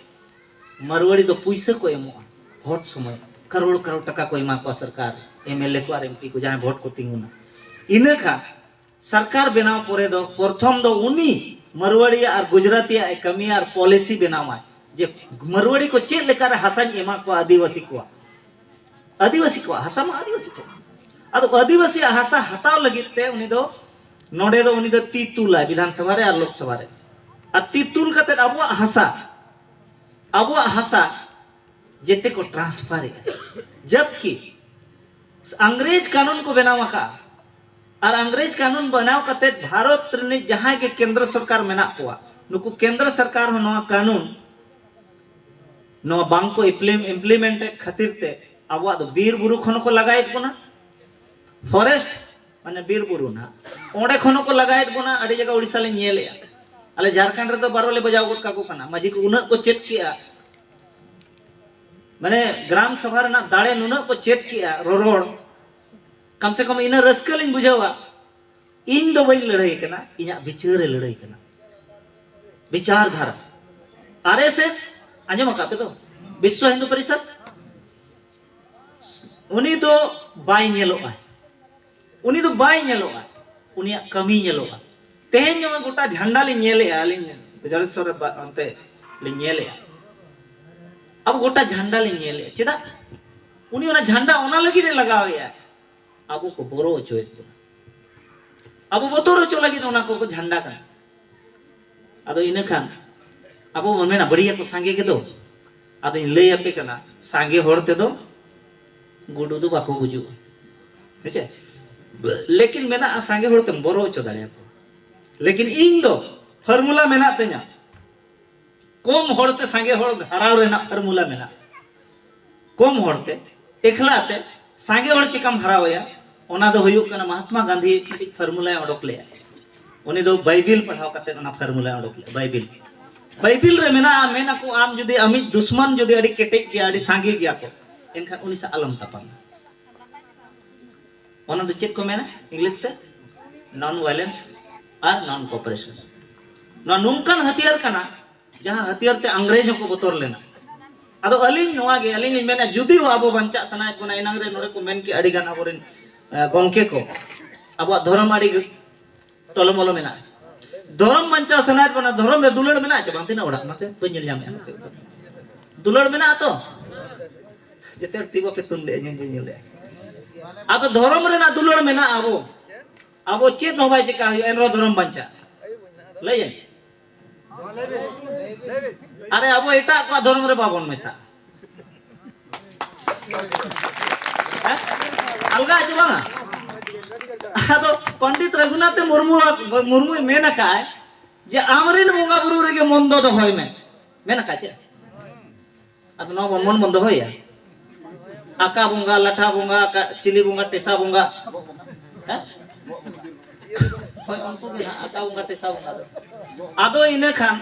ᱢᱟᱨᱣᱟᱲᱤ ᱫᱚ ᱯᱩᱭᱥᱟᱹ ᱠᱚ ᱮᱢᱚᱜᱼᱟ, ᱵᱷᱳᱴ ᱥᱚᱢᱚᱭ ᱠᱟᱨᱳᱲ ᱠᱟᱨᱳᱲ ᱴᱟᱠᱟ ᱠᱚ ᱮᱢᱟ ᱠᱚᱣᱟ ᱥᱚᱨᱠᱟᱨ, ᱮᱢ ᱮᱞ ᱮ ᱠᱚ ᱟᱨ ᱮᱢ ᱯᱤ ᱠᱚ, ᱡᱟᱦᱟᱸᱭ ᱵᱷᱳᱴ ᱠᱚ ᱛᱤᱸᱜᱩᱱᱟ᱾ ᱤᱱᱟᱹ ᱠᱷᱟᱱ ᱥᱚᱨᱠᱟᱨ ᱵᱮᱱᱟᱣ ᱯᱚᱨᱮ ᱫᱚ ᱯᱨᱚᱛᱷᱚᱢ ᱫᱚ ᱩᱱᱤ ᱢᱟᱨᱣᱟᱲᱤᱭᱟᱜ ᱟᱨ ᱜᱩᱡᱽᱨᱟᱴᱤᱭᱟᱜ ᱮ ᱠᱟᱹᱢᱤᱭᱟ ᱟᱨ ᱯᱚᱞᱤᱥᱤ ᱵᱮᱱᱟᱣᱟᱭ ᱡᱮ ᱢᱟᱨᱣᱟᱲᱤ ᱠᱚ ᱪᱮᱫ ᱞᱮᱠᱟᱨᱮ ᱦᱟᱥᱟᱧ ᱮᱢᱟ ᱠᱚᱣᱟ ᱟᱹᱫᱤᱵᱟᱹᱥᱤ ᱠᱚᱣᱟ᱾ ᱟᱹᱫᱤᱵᱟᱹᱥᱤ ᱠᱚᱣᱟᱜ ᱦᱟᱥᱟ ᱢᱟ ᱟᱹᱫᱤᱵᱟᱹᱥᱤ ᱠᱚ᱾ ᱟᱫᱚ ᱟᱹᱫᱤᱵᱟᱹᱥᱤᱭᱟᱜ ᱦᱟᱥᱟ ᱦᱟᱛᱟᱣ ᱞᱟᱹᱜᱤᱫ ᱛᱮ ᱩᱱᱤ ᱫᱚ ᱱᱚᱰᱮ ᱫᱚ ᱩᱱᱤ ᱫᱚ ᱛᱤ ᱛᱩᱞᱟᱭ ᱵᱤᱫᱷᱟᱱ ᱥᱚᱵᱷᱟ ᱨᱮ ᱟᱨ ᱞᱳᱠ ᱥᱚᱵᱷᱟ ᱨᱮ᱾ ᱟᱨ ᱛᱤ ᱛᱩᱞ ᱠᱟᱛᱮ ᱟᱵᱚᱣᱟᱜ ᱦᱟᱥᱟ, ᱟᱵᱚᱣᱟᱜ ᱦᱟᱥᱟ ᱡᱮᱛᱮ ᱠᱚ ᱴᱨᱟᱱᱥᱯᱷᱟᱨ ᱮᱫᱟ᱾ ᱡᱟᱵᱠᱤ ᱤᱝᱨᱮᱡᱽ ᱠᱟᱹᱱᱩᱱ ᱠᱚ ᱵᱮᱱᱟᱣ ᱟᱠᱟᱫᱼᱟ᱾ ᱟᱨ ᱤᱝᱨᱮᱡᱽ ᱠᱟᱹᱱᱩᱱ ᱵᱮᱱᱟᱣ ᱠᱟᱛᱮ ᱵᱷᱟᱨᱚᱛ ᱨᱤᱱᱤᱡ ᱡᱟᱦᱟᱸᱭ ᱜᱮ ᱠᱮᱱᱫᱨᱚ ᱥᱚᱨᱠᱟᱨ ᱢᱮᱱᱟᱜ ᱠᱚᱣᱟ, ᱱᱩᱠᱩ ᱠᱮᱱᱫᱨᱚ ᱥᱚᱨᱠᱟᱨ ᱦᱚᱸ ᱱᱚᱣᱟ ᱠᱟᱹᱱᱩᱱ, ᱱᱚᱣᱟ ᱵᱟᱝ ᱠᱚ implement ᱮᱫ ᱠᱷᱟᱹᱛᱤᱨ ᱛᱮ ᱟᱵᱚᱣᱟᱜ ᱫᱚ ᱵᱤᱨ ᱵᱩᱨᱩ ᱠᱷᱚᱱ ᱦᱚᱸᱠᱚ ᱞᱟᱜᱟᱭᱮᱫ ᱵᱚᱱᱟ, ᱯᱷᱚᱨᱮᱥᱴ ᱢᱟᱱᱮ ᱵᱤᱨ ᱵᱩᱨᱩ ᱱᱟᱦᱟᱜ, ᱚᱸᱰᱮ ᱠᱷᱚᱱ ᱦᱚᱸᱠᱚ ᱞᱟᱜᱟᱭᱮᱫ ᱵᱚᱱᱟ᱾ ᱟᱹᱰᱤ ᱡᱟᱭᱜᱟ ᱩᱲᱤᱥᱥᱟ ᱞᱤᱧ ᱧᱮᱞᱮᱜᱼᱟ, ᱟᱞᱮ ᱡᱷᱟᱲᱠᱷᱚᱸᱰ ᱨᱮᱫᱚ ᱵᱟᱨᱚ ᱞᱮ ᱵᱟᱡᱟᱣ ᱜᱚᱫ ᱠᱟᱠᱚ ᱠᱟᱱᱟ᱾ ᱢᱟᱹᱡᱷᱤ ᱠᱚ ᱩᱱᱟᱹᱜ ᱠᱚ ᱪᱮᱫ ᱠᱮᱜᱼᱟ, ᱢᱟᱱᱮ ᱜᱨᱟᱢ ᱥᱚᱵᱷᱟ ᱨᱮᱱᱟᱜ ᱫᱟᱲᱮ ᱱᱩᱱᱟᱹᱜ ᱠᱚ ᱪᱮᱫ ᱠᱮᱜᱼᱟ ᱨᱚᱨᱚᱲ, ᱠᱟᱢ ᱥᱮ ᱠᱚᱢ ᱤᱱᱟᱹ ᱨᱟᱹᱥᱠᱟᱹ ᱞᱤᱧ ᱵᱩᱡᱷᱟᱹᱣᱟ᱾ ᱤᱧ ᱫᱚ ᱵᱟᱹᱧ ᱞᱟᱹᱲᱦᱟᱹᱭ ᱠᱟᱱᱟ, ᱤᱧᱟᱹᱜ ᱵᱤᱪᱟᱹᱨ ᱮ ᱞᱟᱹᱲᱦᱟᱹᱭ ᱠᱟᱱᱟ, ᱵᱤᱪᱟᱨ ᱫᱷᱟᱨᱟ᱾ ᱟᱨ ᱮᱥ ᱮᱥ ᱟᱸᱡᱚᱢ ᱟᱠᱟᱫ ᱯᱮ ᱛᱚ, ᱵᱤᱥᱥᱚ ᱦᱤᱱᱫᱩ ᱯᱚᱨᱤᱥᱚᱫᱽ᱾ ᱩᱱᱤ ᱫᱚ ᱵᱟᱭ ᱧᱮᱞᱚᱜᱼᱟ, ᱩᱱᱤ ᱫᱚ ᱵᱟᱭ ᱧᱮᱞᱚᱜᱼᱟ, ᱩᱱᱤᱭᱟᱜ ᱠᱟᱹᱢᱤ ᱧᱮᱞᱚᱜᱼᱟ᱾ ᱛᱮᱦᱮᱧ ᱱᱚᱜᱼᱚᱭ ᱜᱚᱴᱟ ᱡᱷᱟᱱᱰᱟ ᱞᱤᱧ ᱧᱮᱞᱮᱜᱼᱟ, ᱟᱹᱞᱤᱧ ᱵᱟᱡᱟᱨᱮᱥᱣᱚᱨ ᱨᱮ ᱵᱟ-, ᱚᱱᱛᱮ ᱞᱤᱧ ᱧᱮᱞᱮᱜᱼᱟ, ᱟᱵᱚ ᱜᱚᱴᱟ ᱡᱷᱟᱱᱰᱟ ᱞᱤᱧ ᱧᱮᱞᱮᱜᱼᱟ᱾ ᱪᱮᱫᱟᱜ? ᱩᱱᱤ ᱚᱱᱟ ᱡᱷᱟᱱᱰᱟ ᱚᱱᱟ ᱞᱟᱹᱜᱤᱫ ᱮ ᱞᱟᱜᱟᱣᱮᱜᱼᱟ, ᱟᱵᱚ ᱠᱚ ᱵᱚᱨᱚ ᱦᱚᱪᱚᱭᱮᱫ ᱵᱚᱱᱟ᱾ ᱟᱵᱚ ᱵᱚᱛᱚᱨ ᱦᱚᱪᱚ ᱞᱟᱹᱜᱤᱫ ᱚᱱᱟ ᱠᱚᱠᱚ ᱡᱷᱟᱱᱰᱟ ᱠᱟᱱᱟ᱾ ᱟᱫᱚ ᱤᱱᱟᱹ ᱠᱷᱟᱱ ᱟᱵᱚ ᱵᱚᱱ ᱢᱮᱱᱟ, ᱵᱟᱹᱲᱤᱭᱟ ᱠᱚ ᱥᱟᱸᱜᱮ ᱜᱮᱫᱚ᱾ ᱟᱫᱚᱧ ᱞᱟᱹᱭ ᱟᱯᱮ ᱠᱟᱱᱟ, ᱥᱟᱸᱜᱮ ᱦᱚᱲ ᱛᱮᱫᱚ ᱜᱩᱰᱩ ᱫᱚ ᱵᱟᱠᱚ ᱜᱩᱡᱩᱜᱼᱟ, ᱦᱮᱸ ᱥᱮ? ᱞᱮᱠᱤᱱ ᱢᱮᱱᱟᱜᱼᱟ, ᱥᱟᱸᱜᱮ ᱦᱚᱲ ᱛᱮᱢ ᱵᱚᱨᱚ ᱦᱚᱪᱚ ᱫᱟᱲᱮᱭᱟᱠᱚᱣᱟ᱾ ᱞᱮᱠᱤᱱ ᱤᱧ ᱫᱚ ᱯᱷᱚᱨᱢᱩᱞᱟ ᱢᱮᱱᱟᱜ ᱛᱤᱧᱟ, ᱠᱚᱢ ᱦᱚᱲ ᱛᱮ ᱥᱟᱸᱜᱮ ᱦᱚᱲ ᱦᱟᱨᱟᱣ ᱨᱮᱱᱟᱜ ᱯᱷᱚᱨᱢᱩᱞᱟ ᱢᱮᱱᱟᱜᱼᱟ᱾ ᱠᱚᱢ ᱦᱚᱲ ᱛᱮ, ᱮᱠᱞᱟ ᱛᱮ ᱥᱟᱸᱜᱮ ᱦᱚᱲ ᱪᱮᱠᱟᱢ ᱦᱟᱨᱟᱣᱮᱭᱟ, ᱚᱱᱟ ᱫᱚ ᱦᱩᱭᱩᱜ ᱠᱟᱱᱟ ᱢᱟᱦᱟᱛᱢᱟ ᱜᱟᱱᱫᱷᱤ ᱢᱤᱫᱴᱤᱡ ᱯᱷᱚᱨᱢᱩᱞᱟᱭ ᱚᱰᱚᱠ ᱞᱮᱜᱼᱟ᱾ ᱩᱱᱤ ᱫᱚ ᱵᱟᱭᱵᱤᱞ ᱯᱟᱲᱦᱟᱣ ᱠᱟᱛᱮ ᱚᱱᱟ ᱯᱷᱚᱨᱢᱩᱞᱟᱭ ᱚᱰᱚᱠ ᱞᱮᱜᱼᱟ᱾ ᱵᱟᱭᱵᱤᱞ, ᱵᱟᱭᱵᱤᱞ ᱨᱮ ᱢᱮᱱᱟᱜᱼᱟ, ᱢᱮᱱ ᱟᱠᱚ ᱟᱢ ᱡᱩᱫᱤ ᱟᱢᱤᱡ ᱫᱩᱥᱢᱟᱱ ᱡᱩᱫᱤ ᱟᱹᱰᱤ ᱠᱮᱴᱮᱡ ᱜᱮᱭᱟ, ᱟᱹᱰᱤ ᱥᱟᱸᱜᱮ ᱜᱮᱭᱟ ᱠᱚ, ᱮᱱᱠᱷᱟᱱ ᱩᱱᱤ ᱥᱟᱶ ᱟᱞᱚᱢ ᱛᱟᱯᱟᱢᱟ᱾ ᱚᱱᱟ ᱫᱚ ᱪᱮᱫ ᱠᱚ ᱢᱮᱱᱟ ᱤᱝᱞᱤᱥ ᱛᱮ? ᱱᱚᱱ ᱵᱷᱟᱭᱞᱮᱱᱥ ᱟᱨ ᱱᱚᱱ ᱠᱚᱯᱟᱨᱮᱥᱚᱱ᱾ ᱱᱚᱣᱟ ᱱᱚᱝᱠᱟᱱ ᱦᱟᱹᱛᱤᱭᱟᱹᱨ ᱠᱟᱱᱟ, ᱡᱟᱦᱟᱸ ᱦᱟᱹᱛᱤᱭᱟᱹᱨ ᱛᱮ ᱤᱝᱨᱮᱡᱽ ᱦᱚᱸᱠᱚ ᱵᱚᱛᱚᱨ ᱞᱮᱱᱟ᱾ ᱟᱫᱚ ᱟᱹᱞᱤᱧ ᱱᱚᱣᱟ ᱜᱮ, ᱟᱹᱞᱤᱧ ᱞᱤᱧ ᱢᱮᱱᱟ, ᱡᱩᱫᱤ ᱦᱚᱸ ᱟᱵᱚ ᱵᱟᱧᱪᱟᱜ ᱥᱟᱱᱟᱭᱮᱫ ᱵᱚᱱᱟ, ᱮᱱᱟᱝ ᱨᱮ ᱱᱚᱰᱮ ᱠᱚ ᱢᱮᱱ ᱠᱮᱫ ᱟᱹᱰᱤ ᱜᱟᱱ ᱟᱵᱚᱨᱮᱱ, ᱮ, ᱜᱚᱢᱠᱮ ᱠᱚ, ᱟᱵᱚᱣᱟᱜ ᱫᱷᱚᱨᱚᱢ ᱟᱹᱰᱤ ᱴᱚᱞᱚᱢᱚᱞᱚ ᱢᱮᱱᱟᱜᱼᱟ᱾ ᱫᱷᱚᱨᱚᱢ ᱵᱟᱧᱪᱟᱣ ᱥᱟᱱᱟᱭᱮᱫ ᱵᱚᱱᱟ, ᱫᱷᱚᱨᱚᱢ ᱨᱮ ᱫᱩᱞᱟᱹᱲ ᱢᱮᱱᱟᱜᱼᱟ ᱪᱮ ᱵᱟᱝ? ᱛᱤᱱᱟᱹᱜ ᱚᱲᱟᱜ ᱢᱟᱥᱮ ᱵᱟᱹᱧ ᱧᱮᱞ ᱧᱟᱢᱮᱫᱼᱟ ᱱᱚᱛᱮ᱾ ᱫᱩᱞᱟᱹᱲ ᱢᱮᱱᱟᱜᱼᱟ ᱛᱚ? ᱡᱮᱛᱮ ᱦᱚᱲ ᱛᱤ ᱵᱟᱯᱮ ᱛᱩᱞ ᱞᱮᱫᱼᱟ, ᱧᱮᱞ ᱧᱮᱞ ᱞᱮᱫᱼᱟ᱾ ᱟᱫᱚ ᱫᱷᱚᱨᱚᱢ ᱨᱮᱱᱟᱜ ᱫᱩᱞᱟᱹᱲ ᱢᱮᱱᱟᱜᱼᱟ, ᱟᱵᱚ, ᱟᱵᱚ ᱪᱮᱫ ᱦᱚᱸ ᱵᱟᱭ ᱪᱮᱠᱟ ᱦᱩᱭᱩᱜᱼᱟ, ᱮᱱᱨᱮᱦᱚᱸ ᱫᱷᱚᱨᱚᱢ ᱵᱟᱧᱪᱟᱜᱼᱟ᱾ ᱞᱟᱹᱭᱟᱹᱧ, ᱟᱨᱮ, ᱟᱵᱚ ᱮᱴᱟᱜ ᱠᱚᱣᱟᱜ ᱫᱷᱚᱨᱚᱢ ᱨᱮ ᱵᱟᱵᱚᱱ ᱢᱮᱥᱟᱜᱼᱟ᱾ ᱦᱮᱸ? ᱟᱞᱜᱟ ᱪᱮ ᱵᱟᱝᱟ? ᱟᱫᱚ ᱯᱚᱱᱰᱤᱛ ᱨᱚᱜᱷᱩᱱᱟᱛᱷ ᱢᱩᱨᱢᱩ, ᱢᱩᱨᱢᱩᱭ ᱢᱮᱱ ᱟᱠᱟᱫᱼᱟᱭ ᱡᱮ, "ᱟᱢᱨᱤᱱ ᱵᱚᱸᱜᱟ ᱵᱩᱨᱩ ᱨᱮᱜᱮ ᱢᱚᱱ ᱫᱚ ᱫᱚᱦᱚᱭ ᱢᱮ", ᱢᱮᱱ ᱟᱠᱟᱫ ᱪᱮ? ᱟᱫᱚ ᱱᱚᱣᱟ ᱵᱚᱱ ᱢᱚᱱ ᱵᱚᱱ ᱫᱚᱦᱚᱭᱟ? ᱟᱠᱟ ᱵᱚᱸᱜᱟ, ᱞᱟᱴᱷᱟ ᱵᱚᱸᱜᱟ, ᱟᱠᱟ ᱪᱤᱞᱤ ᱵᱚᱸᱜᱟ, ᱴᱮᱥᱟ ᱵᱚᱸᱜᱟ, ᱦᱮᱸ? ᱦᱳᱭ, ᱩᱱᱠᱩ ᱜᱮ ᱱᱟᱦᱟᱜ ᱟᱠᱟ ᱵᱚᱸᱜᱟ, ᱴᱮᱥᱟ ᱵᱚᱸᱜᱟ ᱫᱚ᱾ ᱟᱫᱚ ᱤᱱᱟᱹ ᱠᱷᱟᱱ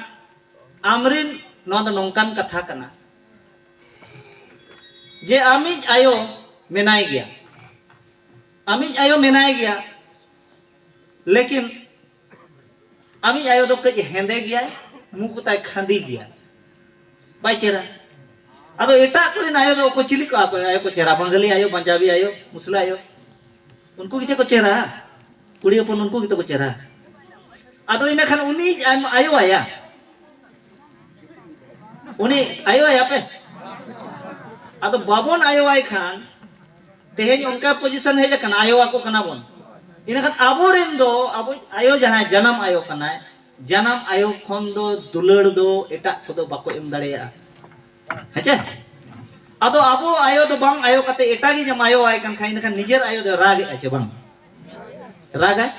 ᱟᱢᱨᱤᱱ, ᱱᱚᱣᱟ ᱫᱚ ᱱᱚᱝᱠᱟᱱ ᱠᱟᱛᱷᱟ ᱠᱟᱱᱟ ᱡᱮ ᱟᱢᱤᱡ ᱟᱭᱳ ᱢᱮᱱᱟᱭ ᱜᱮᱭᱟ, ᱟᱢᱤᱡ ᱟᱭᱳ ᱢᱮᱱᱟᱭ ᱜᱮᱭᱟ, ᱞᱮᱠᱤᱱ ᱟᱢᱤᱡ ᱟᱭᱳ ᱫᱚ ᱠᱟᱹᱡ ᱦᱮᱸᱫᱮ ᱜᱮᱭᱟᱭ, ᱢᱩ ᱠᱚ ᱛᱟᱭ ᱠᱷᱟᱸᱫᱤ ᱜᱮᱭᱟ, ᱵᱟᱭ ᱪᱮᱦᱨᱟ᱾ ᱟᱫᱚ ᱮᱴᱟᱜ ᱠᱚᱨᱮᱱ ᱟᱭᱳ ᱫᱚ ᱚᱠᱚᱭ, ᱪᱤᱞᱤ ᱠᱚ ᱟᱠᱚ ᱟᱭᱳ ᱠᱚ ᱪᱮᱦᱨᱟ? ᱵᱟᱝᱜᱟᱞᱤ ᱟᱭᱳ, ᱯᱟᱧᱡᱟᱵᱤ ᱟᱭᱳ, ᱢᱩᱥᱞᱟᱹ ᱟᱭᱳ, ᱩᱱᱠᱩ ᱜᱮᱪᱚ ᱠᱚ ᱪᱮᱦᱨᱟ᱾ ᱠᱩᱲᱤ ᱦᱚᱯᱚᱱ ᱩᱱᱠᱩ ᱜᱮᱛᱚ ᱠᱚ ᱪᱮᱦᱨᱟ᱾ ᱟᱫᱚ ᱤᱱᱟᱹ ᱠᱷᱟᱱ ᱩᱱᱤ ᱟᱭᱳ ᱟᱭᱟ, ᱩᱱᱤ ᱟᱭᱳ ᱟᱭᱟ ᱯᱮ᱾ ᱟᱫᱚ ᱵᱟᱵᱚᱱ ᱟᱭᱳ ᱟᱭ ᱠᱷᱟᱱ, ᱛᱮᱦᱮᱧ ᱚᱱᱠᱟ ᱯᱚᱡᱤᱥᱚᱱ ᱦᱮᱡ ᱟᱠᱟᱱᱟ, ᱟᱭᱳ ᱟᱠᱚ ᱠᱟᱱᱟ ᱵᱚᱱ᱾ ᱤᱱᱟᱹᱠᱷᱟᱱ ᱟᱵᱚᱨᱮᱱ ᱫᱚ, ᱟᱵᱚ ᱟᱭᱳ ᱡᱟᱦᱟᱸᱭ ᱡᱟᱱᱟᱢ ᱟᱭᱳ ᱠᱟᱱᱟᱭ, ᱡᱟᱱᱟᱢ ᱟᱭᱳ ᱠᱷᱚᱱ ᱫᱚ ᱫᱩᱞᱟᱹᱲ ᱫᱚ ᱮᱴᱟᱜ ᱠᱚᱫᱚ ᱵᱟᱠᱚ ᱮᱢ ᱫᱟᱲᱮᱭᱟᱜᱼᱟ᱾ ᱦᱮᱸᱪᱮ? ᱟᱫᱚ ᱟᱵᱚ ᱟᱭᱳ ᱫᱚ ᱵᱟᱝ ᱟᱭᱳ ᱠᱟᱛᱮ ᱮᱴᱟᱜᱤᱡ ᱮᱢ ᱟᱭᱳ ᱟᱭ ᱠᱟᱱ ᱠᱷᱟᱱ, ᱤᱱᱟᱹᱠᱷᱟᱱ ᱱᱤᱡᱮᱨ ᱟᱭᱳ ᱫᱚ ᱨᱟᱜ ᱮᱫᱼᱟ ᱪᱮ ᱵᱟᱝ? ᱨᱟᱜᱟᱭ᱾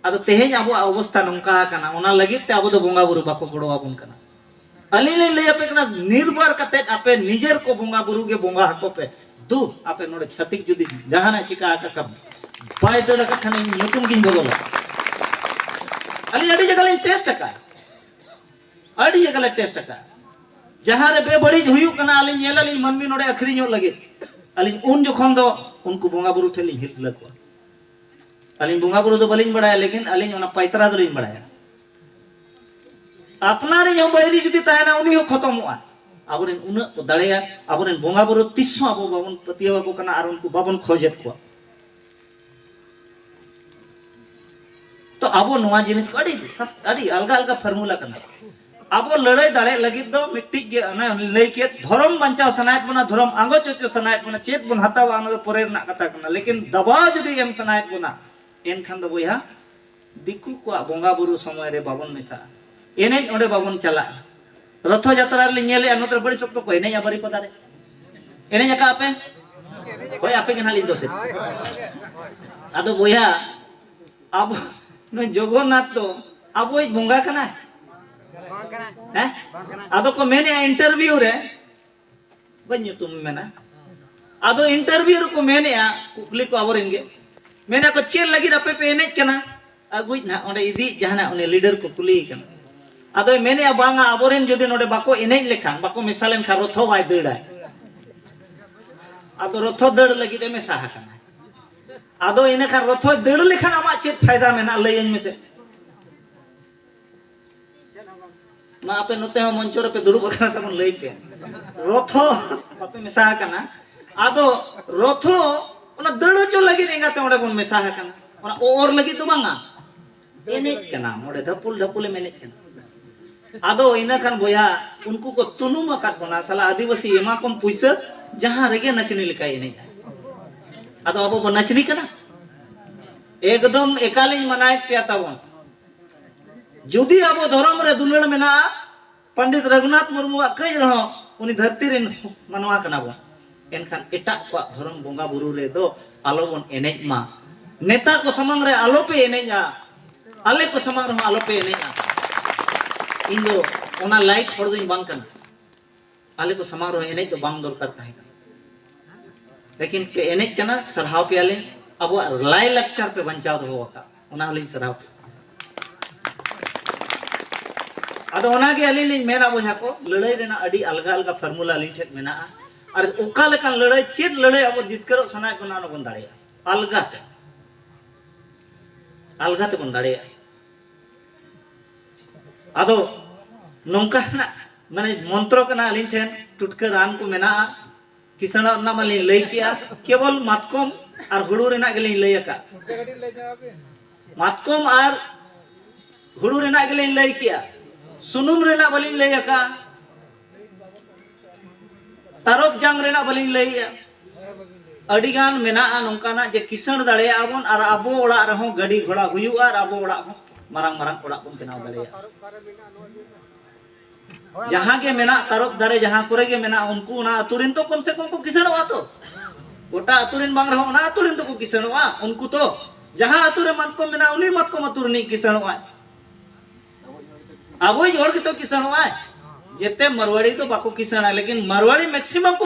ᱟᱫᱚ ᱛᱮᱦᱮᱧ ᱟᱵᱚᱣᱟᱜ ᱚᱵᱚᱥᱛᱷᱟ ᱱᱚᱝᱠᱟ ᱟᱠᱟᱱᱟ, ᱚᱱᱟ ᱞᱟᱹᱜᱤᱫ ᱛᱮ ᱟᱵᱚ ᱫᱚ ᱵᱚᱸᱜᱟ ᱵᱩᱨᱩ ᱵᱟᱠᱚ ᱜᱚᱲᱚ ᱟᱵᱚᱱ ᱠᱟᱱᱟ᱾ ᱟᱹᱞᱤᱧ ᱞᱤᱧ ᱞᱟᱹᱭ ᱟᱯᱮ ᱠᱟᱱᱟ, ᱱᱤᱨᱵᱟᱨ ᱠᱟᱛᱮ ᱟᱯᱮ ᱱᱤᱡᱮᱨ ᱠᱚ ᱵᱚᱸᱜᱟ ᱵᱩᱨᱩ ᱜᱮ ᱵᱚᱸᱜᱟ ᱟᱠᱚ ᱯᱮ᱾ ᱫᱩ, ᱟᱯᱮ ᱱᱚᱰᱮ ᱪᱷᱟᱹᱛᱤᱠ ᱡᱩᱫᱤ ᱡᱟᱦᱟᱱᱟᱜ ᱪᱤᱠᱟ ᱟᱠᱟᱫ ᱠᱷᱟᱱ, ᱵᱟᱭ ᱫᱟᱹᱲ ᱟᱠᱟᱫ ᱠᱷᱟᱱ, ᱤᱧ ᱧᱩᱛᱩᱢ ᱜᱤᱧ ᱵᱚᱫᱚᱞᱟ᱾ ᱟᱹᱞᱤᱧ ᱟᱹᱰᱤ ᱡᱟᱭᱜᱟ ᱞᱤᱧ ᱴᱮᱥᱴ ᱟᱠᱟᱫ, ᱟᱹᱰᱤ ᱡᱟᱭᱜᱟ ᱞᱮ ᱴᱮᱥᱴ ᱟᱠᱟᱫ᱾ ᱡᱟᱦᱟᱸ ᱨᱮ ᱵᱮᱵᱟᱹᱲᱤᱡ ᱦᱩᱭᱩᱜ ᱠᱟᱱᱟ, ᱟᱹᱞᱤᱧ ᱧᱮᱞ ᱟᱹᱞᱤᱧ ᱢᱟᱹᱱᱢᱤ ᱱᱚᱰᱮ ᱟᱹᱠᱷᱨᱤᱧᱚᱜ ᱞᱟᱹᱜᱤᱫ, ᱟᱹᱞᱤᱧ ᱩᱱ ᱡᱚᱠᱷᱚᱱ ᱫᱚ ᱩᱱᱠᱩ ᱵᱚᱸᱜᱟ ᱵᱩᱨᱩ ᱴᱷᱮᱱ ᱞᱤᱧ ᱦᱤᱨᱞᱟᱹ ᱠᱚᱣᱟ᱾ ᱟᱹᱞᱤᱧ ᱵᱚᱸᱜᱟ ᱵᱩᱨᱩ ᱫᱚ ᱵᱟᱹᱞᱤᱧ ᱵᱟᱲᱟᱭᱟ, ᱞᱮᱠᱤᱱ ᱟᱹᱞᱤᱧ ᱚᱱᱟ ᱯᱟᱭᱛᱨᱟ ᱫᱚᱞᱤᱧ ᱵᱟᱲᱟᱭᱟ᱾ ᱟᱯᱱᱟᱨᱤᱡ ᱦᱚᱸ ᱵᱟᱹᱭᱨᱤ ᱡᱩᱫᱤ ᱛᱟᱦᱮᱱᱟ, ᱩᱱᱤ ᱦᱚᱸ ᱠᱷᱚᱛᱚᱢᱚᱜᱼᱟ᱾ ᱟᱵᱚᱨᱮᱱ ᱩᱱᱟᱹᱜ ᱠᱚ ᱫᱟᱲᱮᱭᱟ, ᱟᱵᱚᱨᱮᱱ ᱵᱚᱸᱜᱟ ᱵᱩᱨᱩ ᱛᱤᱥ ᱦᱚᱸ ᱟᱵᱚ ᱵᱟᱵᱚᱱ ᱯᱟᱹᱛᱭᱟᱹᱣ ᱟᱠᱚ ᱠᱟᱱᱟ ᱟᱨ ᱩᱱᱠᱩ ᱵᱟᱵᱚᱱ ᱠᱷᱚᱡᱮᱫ ᱠᱚᱣᱟ᱾ ᱛᱚ ᱟᱵᱚ ᱱᱚᱣᱟ ᱡᱤᱱᱤᱥ ᱠᱚ ᱟᱹᱰᱤ ᱥᱟᱥ-, ᱟᱹᱰᱤ ᱟᱞᱜᱟ ᱟᱞᱜᱟ ᱯᱷᱚᱨᱢᱩᱞᱟ ᱠᱟᱱᱟ᱾ ᱟᱵᱚ ᱞᱟᱹᱲᱦᱟᱹᱭ ᱫᱟᱲᱮᱭᱟᱜ ᱞᱟᱹᱜᱤᱫ ᱫᱚ ᱢᱤᱫᱴᱤᱡ ᱜᱮ, ᱚᱱᱮ ᱞᱟᱹᱭ ᱠᱮᱫ, ᱫᱷᱚᱨᱚᱢ ᱵᱟᱧᱪᱟᱣ ᱥᱟᱱᱟᱭᱮᱫ ᱵᱚᱱᱟ, ᱫᱷᱚᱨᱚᱢ ᱟᱸᱜᱚᱪ ᱦᱚᱪᱚ ᱥᱟᱱᱟᱭᱮᱫ ᱵᱚᱱᱟ, ᱪᱮᱫ ᱵᱚᱱ ᱦᱟᱛᱟᱣᱟ ᱚᱱᱟ ᱫᱚ ᱯᱚᱨᱮ ᱨᱮᱱᱟᱜ ᱠᱟᱛᱷᱟ ᱠᱟᱱᱟ, ᱞᱮᱠᱤᱱ ᱫᱟᱵᱟᱣ ᱡᱩᱫᱤ ᱮᱢ ᱥᱟᱱᱟᱭᱮᱫ ᱵᱚᱱᱟ, ᱮᱱᱠᱷᱟᱱ ᱫᱚ ᱵᱚᱭᱦᱟ, ᱫᱤᱠᱩ ᱠᱚᱣᱟᱜ ᱵᱚᱸᱜᱟ ᱵᱩᱨᱩ ᱥᱚᱢᱚᱭ ᱨᱮ ᱵᱟᱵᱚᱱ ᱢᱮᱥᱟᱜᱼᱟ, ᱮᱱᱮᱡ ᱚᱸᱰᱮ ᱵᱟᱵᱚᱱ ᱪᱟᱞᱟᱜᱼᱟ᱾ ᱨᱚᱛᱷᱚ ᱡᱟᱛᱨᱟ ᱨᱮᱞᱤᱧ ᱧᱮᱞᱮᱫᱼᱟ, ᱱᱚᱛᱮ ᱨᱮ ᱵᱟᱹᱲᱤᱡ ᱥᱚᱠᱛᱚ ᱠᱚ ᱮᱱᱮᱡᱼᱟ ᱵᱟᱹᱨᱤᱯᱟᱫᱟ ᱨᱮ᱾ ᱮᱱᱮᱡ ᱟᱠᱟᱫ ᱯᱮ? ᱦᱳᱭ, ᱟᱯᱮ ᱜᱮ ᱱᱟᱦᱟᱜ ᱞᱤᱧ ᱫᱳᱥᱮᱫ᱾ ᱟᱫᱚ ᱵᱚᱭᱦᱟ, ᱟᱵᱚ ᱱᱩᱭ ᱡᱚᱜᱚᱱᱱᱟᱛᱷ ᱫᱚ ᱟᱵᱚᱭᱤᱡ ᱵᱚᱸᱜᱟ ᱠᱟᱱᱟᱭ? ᱦᱮᱸ? ᱟᱫᱚ ᱠᱚ ᱢᱮᱱᱮᱫᱼᱟ ᱤᱱᱴᱟᱨᱵᱷᱤᱭᱩ ᱨᱮ, ᱵᱟᱹᱧ ᱧᱩᱛᱩᱢ ᱢᱮᱱᱟ᱾ ᱟᱫᱚ ᱤᱱᱴᱟᱨᱵᱷᱤᱭᱩ ᱨᱮᱠᱚ ᱢᱮᱱᱮᱫᱼᱟ, ᱠᱩᱠᱞᱤ ᱠᱚ ᱟᱵᱚᱨᱮᱱ ᱜᱮ, ᱢᱮᱱᱟ ᱠᱚ, "ᱪᱮᱫ ᱞᱟᱹᱜᱤᱫ ᱟᱯᱮ ᱯᱮ ᱮᱱᱮᱡ ᱠᱟᱱᱟ?" ᱟᱹᱜᱩᱭᱤᱡ ᱱᱟᱦᱟᱜ ᱚᱸᱰᱮ ᱤᱫᱤᱭᱤᱡ ᱡᱟᱦᱟᱱᱟᱜ ᱩᱱᱤ ᱞᱤᱰᱟᱨ ᱠᱚ ᱠᱩᱞᱤᱭᱮ ᱠᱟᱱᱟ᱾ ᱟᱫᱚᱭ ᱢᱮᱱᱮᱫᱼᱟ, "ᱵᱟᱝᱟ, ᱟᱵᱚᱨᱮᱱ ᱡᱩᱫᱤ ᱱᱚᱰᱮ ᱵᱟᱠᱚ ᱮᱱᱮᱡ ᱞᱮᱠᱷᱟᱱ, ᱵᱟᱠᱚ ᱢᱮᱥᱟ ᱞᱮᱱᱠᱷᱟᱱ ᱨᱚᱛᱷᱚ ᱵᱟᱭ ᱫᱟᱹᱲᱟᱭ᱾ ᱟᱫᱚ ᱨᱚᱛᱷᱚ ᱫᱟᱹᱲ ᱞᱟᱹᱜᱤᱫ ᱮ ᱢᱮᱥᱟ ᱟᱠᱟᱱᱟ᱾ ᱟᱫᱚ ᱤᱱᱟᱹᱠᱷᱟᱱ ᱨᱚᱛᱷᱚᱭ ᱫᱟᱹᱲ ᱞᱮᱠᱷᱟᱱ ᱟᱢᱟᱜ ᱪᱮᱫ ᱯᱷᱟᱭᱫᱟ ᱢᱮᱱᱟᱜᱼᱟ, ᱞᱟᱹᱭᱟᱹᱧ ᱢᱮᱥᱮ?" ᱢᱟ ᱟᱯᱮ ᱱᱚᱛᱮ ᱦᱚᱸ ᱢᱚᱧᱪᱚ ᱨᱮᱯᱮ ᱫᱩᱲᱩᱵ ᱟᱠᱟᱱᱟ, ᱛᱟᱵᱚᱱ ᱞᱟᱹᱭ ᱯᱮ᱾ ᱨᱚᱛᱷᱚ ᱵᱟᱯᱮ ᱢᱮᱥᱟ ᱟᱠᱟᱱᱟ᱾ ᱟᱫᱚ ᱨᱚᱛᱷᱚ ᱚᱱᱟ ᱫᱟᱹᱲ ᱦᱚᱪᱚ ᱞᱟᱹᱜᱤᱫ ᱮᱸᱜᱟᱛᱮ ᱚᱸᱰᱮ ᱵᱚᱱ ᱢᱮᱥᱟ ᱟᱠᱟᱱᱟ᱾ ᱚᱱᱟ ᱚᱨ ᱞᱟᱹᱜᱤᱫ ᱫᱚ ᱵᱟᱝᱟ᱾ ᱮᱱᱮᱡ ᱠᱟᱱᱟ, ᱚᱸᱰᱮ ᱫᱷᱟᱹᱯᱩᱞ ᱫᱷᱟᱹᱯᱩᱞ ᱮᱢ ᱮᱱᱮᱡ ᱠᱟᱱᱟ᱾ ᱟᱫᱚ ᱤᱱᱟᱹ ᱠᱷᱟᱱ ᱵᱚᱭᱦᱟ, ᱩᱱᱠᱩ ᱠᱚ ᱛᱩᱱᱩᱢ ᱟᱠᱟᱫ ᱵᱚᱱᱟ, ᱥᱟᱞᱟ ᱟᱹᱫᱤᱵᱟᱹᱥᱤ ᱮᱢᱟ ᱠᱚᱢ ᱯᱩᱭᱥᱟᱹ, ᱡᱟᱦᱟᱸ ᱨᱮᱜᱮ ᱱᱟᱪᱱᱤ ᱞᱮᱠᱟᱭ ᱮᱱᱮᱡᱼᱟ᱾ ᱟᱫᱚ ᱟᱵᱚ ᱵᱚᱱ ᱱᱟᱪᱱᱤ ᱠᱟᱱᱟ? ᱮᱠᱫᱚᱢ ᱮᱠᱟᱞᱤᱧ ᱢᱟᱱᱟᱭᱮᱫ ᱯᱮᱭᱟ ᱛᱟᱵᱚᱱ᱾ ᱡᱩᱫᱤ ᱟᱵᱚ ᱫᱷᱚᱨᱚᱢ ᱨᱮ ᱫᱩᱞᱟᱹᱲ ᱢᱮᱱᱟᱜᱼᱟ, ᱯᱚᱱᱰᱤᱛ ᱨᱚᱜᱷᱩᱱᱟᱛᱷ ᱢᱩᱨᱢᱩᱣᱟᱜ ᱠᱟᱹᱡ ᱨᱮᱦᱚᱸ, ᱩᱱᱤ ᱫᱷᱟᱹᱨᱛᱤ ᱨᱮᱱ ᱢᱟᱱᱣᱟ ᱠᱟᱱᱟ ᱵᱚᱱ, ᱮᱱᱠᱷᱟᱱ ᱮᱴᱟᱜ ᱠᱚᱣᱟᱜ ᱫᱷᱚᱨᱚᱢ ᱵᱚᱸᱜᱟ ᱵᱩᱨᱩ ᱨᱮᱫᱚ ᱟᱞᱚ ᱵᱚᱱ ᱮᱱᱮᱡ ᱢᱟ᱾ ᱱᱮᱛᱟ ᱠᱚ ᱥᱟᱢᱟᱝ ᱨᱮ ᱟᱞᱚ ᱯᱮ ᱮᱱᱮᱡᱼᱟ, ᱟᱞᱮ ᱠᱚ ᱥᱟᱢᱟᱝ ᱨᱮᱦᱚᱸ ᱟᱞᱚ ᱯᱮ ᱮᱱᱮᱡᱼᱟ᱾ ᱤᱧ ᱫᱚ ᱚᱱᱟ ᱞᱟᱭᱤᱠ ᱦᱚᱲ ᱫᱚᱧ ᱵᱟᱝ ᱠᱟᱱᱟ᱾ ᱟᱞᱮ ᱠᱚ ᱥᱟᱢᱟᱝ ᱨᱮᱦᱚᱸ ᱮᱱᱮᱡ ᱫᱚ ᱵᱟᱝ ᱫᱚᱨᱠᱟᱨ ᱛᱟᱦᱮᱸ ᱠᱟᱱᱟ, ᱞᱮᱠᱤᱱ ᱯᱮ ᱮᱱᱮᱡ ᱠᱟᱱᱟ, ᱥᱟᱨᱦᱟᱣ ᱯᱮᱭᱟᱞᱮ᱾ ᱟᱵᱚᱣᱟᱜ ᱞᱟᱭ ᱞᱟᱠᱪᱟᱨ ᱯᱮ ᱵᱟᱧᱪᱟᱣ ᱫᱚᱦᱚ ᱟᱠᱟᱫ, ᱚᱱᱟ ᱦᱚᱸᱞᱤᱧ ᱥᱟᱨᱦᱟᱣ ᱯᱮᱭᱟ᱾ ᱟᱫᱚ ᱚᱱᱟᱜᱮ ᱟᱹᱞᱤᱧ ᱞᱤᱧ ᱢᱮᱱᱟ ᱵᱚᱭᱦᱟ ᱠᱚ, ᱞᱟᱹᱲᱦᱟᱹᱭ ᱨᱮᱱᱟᱜ ᱟᱹᱰᱤ ᱟᱞᱜᱟ ᱟᱞᱜᱟ ᱯᱷᱚᱨᱢᱩᱞᱟ ᱟᱹᱞᱤᱧ ᱴᱷᱮᱱ ᱢᱮᱱᱟᱜᱼᱟ᱾ ᱟᱨ ᱚᱠᱟ ᱞᱮᱠᱟᱱ ᱞᱟᱹᱲᱦᱟᱹᱭ, ᱪᱮᱫ ᱞᱟᱹᱲᱦᱟᱹᱭ ᱟᱵᱚ ᱡᱤᱛᱠᱟᱹᱨᱚᱜ ᱥᱟᱱᱟᱭᱮᱫ ᱵᱚᱱᱟ, ᱚᱱᱟ ᱵᱚᱱ ᱫᱟᱲᱮᱭᱟᱜᱼᱟ ᱟᱞᱜᱟ ᱛᱮ, ᱟᱞᱜᱟ ᱛᱮᱵᱚᱱ ᱫᱟᱲᱮᱭᱟᱜᱼᱟ᱾ ᱟᱫᱚ ᱱᱚᱝᱠᱟᱱᱟᱜ ᱢᱟᱱᱮ ᱢᱚᱱᱛᱨᱚ ᱠᱟᱱᱟ ᱟᱹᱞᱤᱧ ᱴᱷᱮᱱ, ᱴᱩᱴᱠᱟᱹ ᱨᱟᱱ ᱠᱚ ᱢᱮᱱᱟᱜᱼᱟ᱾ ᱠᱤᱥᱟᱹᱬᱚᱜ ᱨᱮᱱᱟᱜ ᱢᱟᱞᱤᱧ ᱞᱟᱹᱭ ᱠᱮᱜᱼᱟ, ᱠᱮᱵᱚᱞ ᱢᱟᱛᱠᱚᱢ ᱟᱨ ᱦᱩᱲᱩ ᱨᱮᱱᱟᱜ ᱜᱮᱞᱤᱧ ᱞᱟᱹᱭ ᱟᱠᱟᱫ᱾ ᱢᱟᱛᱠᱚᱢ ᱟᱨ ᱦᱩᱲᱩ ᱨᱮᱱᱟᱜ ᱜᱮᱞᱤᱧ ᱞᱟᱹᱭ ᱠᱮᱜᱼᱟ, ᱥᱩᱱᱩᱢ ᱨᱮᱱᱟᱜ ᱵᱟᱞᱤᱧ ᱞᱟᱹᱭ ᱟᱠᱟᱫ, ᱛᱟᱨᱚᱵ ᱡᱟᱝ ᱨᱮᱱᱟᱜ ᱵᱟᱞᱤᱧ ᱞᱟᱹᱭᱮᱜᱼᱟ᱾ ᱟᱹᱰᱤ ᱜᱟᱱ ᱢᱮᱱᱟᱜᱼᱟ ᱱᱚᱝᱠᱟᱱᱟᱜ ᱡᱮ ᱠᱤᱥᱟᱹᱬ ᱫᱟᱲᱮᱭᱟᱜᱼᱟ ᱵᱚᱱ ᱟᱨ ᱟᱵᱚ ᱚᱲᱟᱜ ᱨᱮᱦᱚᱸ ᱜᱟᱹᱰᱤ ᱜᱷᱚᱲᱟ ᱦᱩᱭᱩᱜᱼᱟ ᱟᱨ ᱟᱵᱚ ᱚᱲᱟᱜ ᱦᱚᱸ ᱢᱟᱨᱟᱝ ᱢᱟᱨᱟᱝ ᱚᱲᱟᱜ ᱵᱚᱱ ᱵᱮᱱᱟᱣ ᱫᱟᱲᱮᱭᱟᱜᱼᱟ᱾ ᱡᱟᱦᱟᱸ ᱜᱮ ᱢᱮᱱᱟᱜ, ᱛᱟᱨᱚᱵ ᱫᱟᱨᱮ ᱡᱟᱦᱟᱸ ᱠᱚᱨᱮ ᱜᱮ ᱢᱮᱱᱟᱜ, ᱩᱱᱠᱩ ᱚᱱᱟ ᱟᱹᱛᱩ ᱨᱮᱱ ᱛᱚ ᱠᱚᱢ ᱥᱮ ᱠᱚᱢ ᱠᱚ ᱠᱤᱥᱟᱹᱬᱚᱜᱼᱟ ᱛᱚ᱾ ᱜᱚᱴᱟ ᱟᱹᱛᱩ ᱨᱮᱱ ᱵᱟᱝ ᱨᱮᱦᱚᱸ ᱚᱱᱟ ᱟᱹᱛᱩ ᱨᱮᱱ ᱫᱚᱠᱚ ᱠᱤᱥᱟᱹᱬᱚᱜᱼᱟ᱾ ᱩᱱᱠᱩ ᱛᱚ ᱡᱟᱦᱟᱸ ᱟᱹᱛᱩ ᱨᱮ ᱢᱟᱛᱠᱚᱢ ᱢᱮᱱᱟᱜᱼᱟ, ᱩᱱᱤ ᱢᱟᱛᱠᱚᱢ ᱟᱹᱛᱩ ᱨᱤᱱᱤᱡ ᱠᱤᱥᱟᱹᱬᱚᱜᱼᱟᱭ᱾ ᱟᱵᱚᱭᱤᱡ ᱦᱚᱲ ᱜᱮᱛᱚ ᱠᱤᱥᱟᱹᱬᱚᱜᱼᱟᱭ᱾ ᱡᱮᱛᱮ ᱢᱟᱨᱣᱟᱲᱤ ᱫᱚ ᱵᱟᱠᱚ ᱠᱤᱥᱟᱹᱬᱟ, ᱞᱮᱠᱤᱱ ᱢᱟᱨᱣᱟᱲᱤ ᱢᱮᱠᱥᱤᱢᱟᱢ ᱠᱚ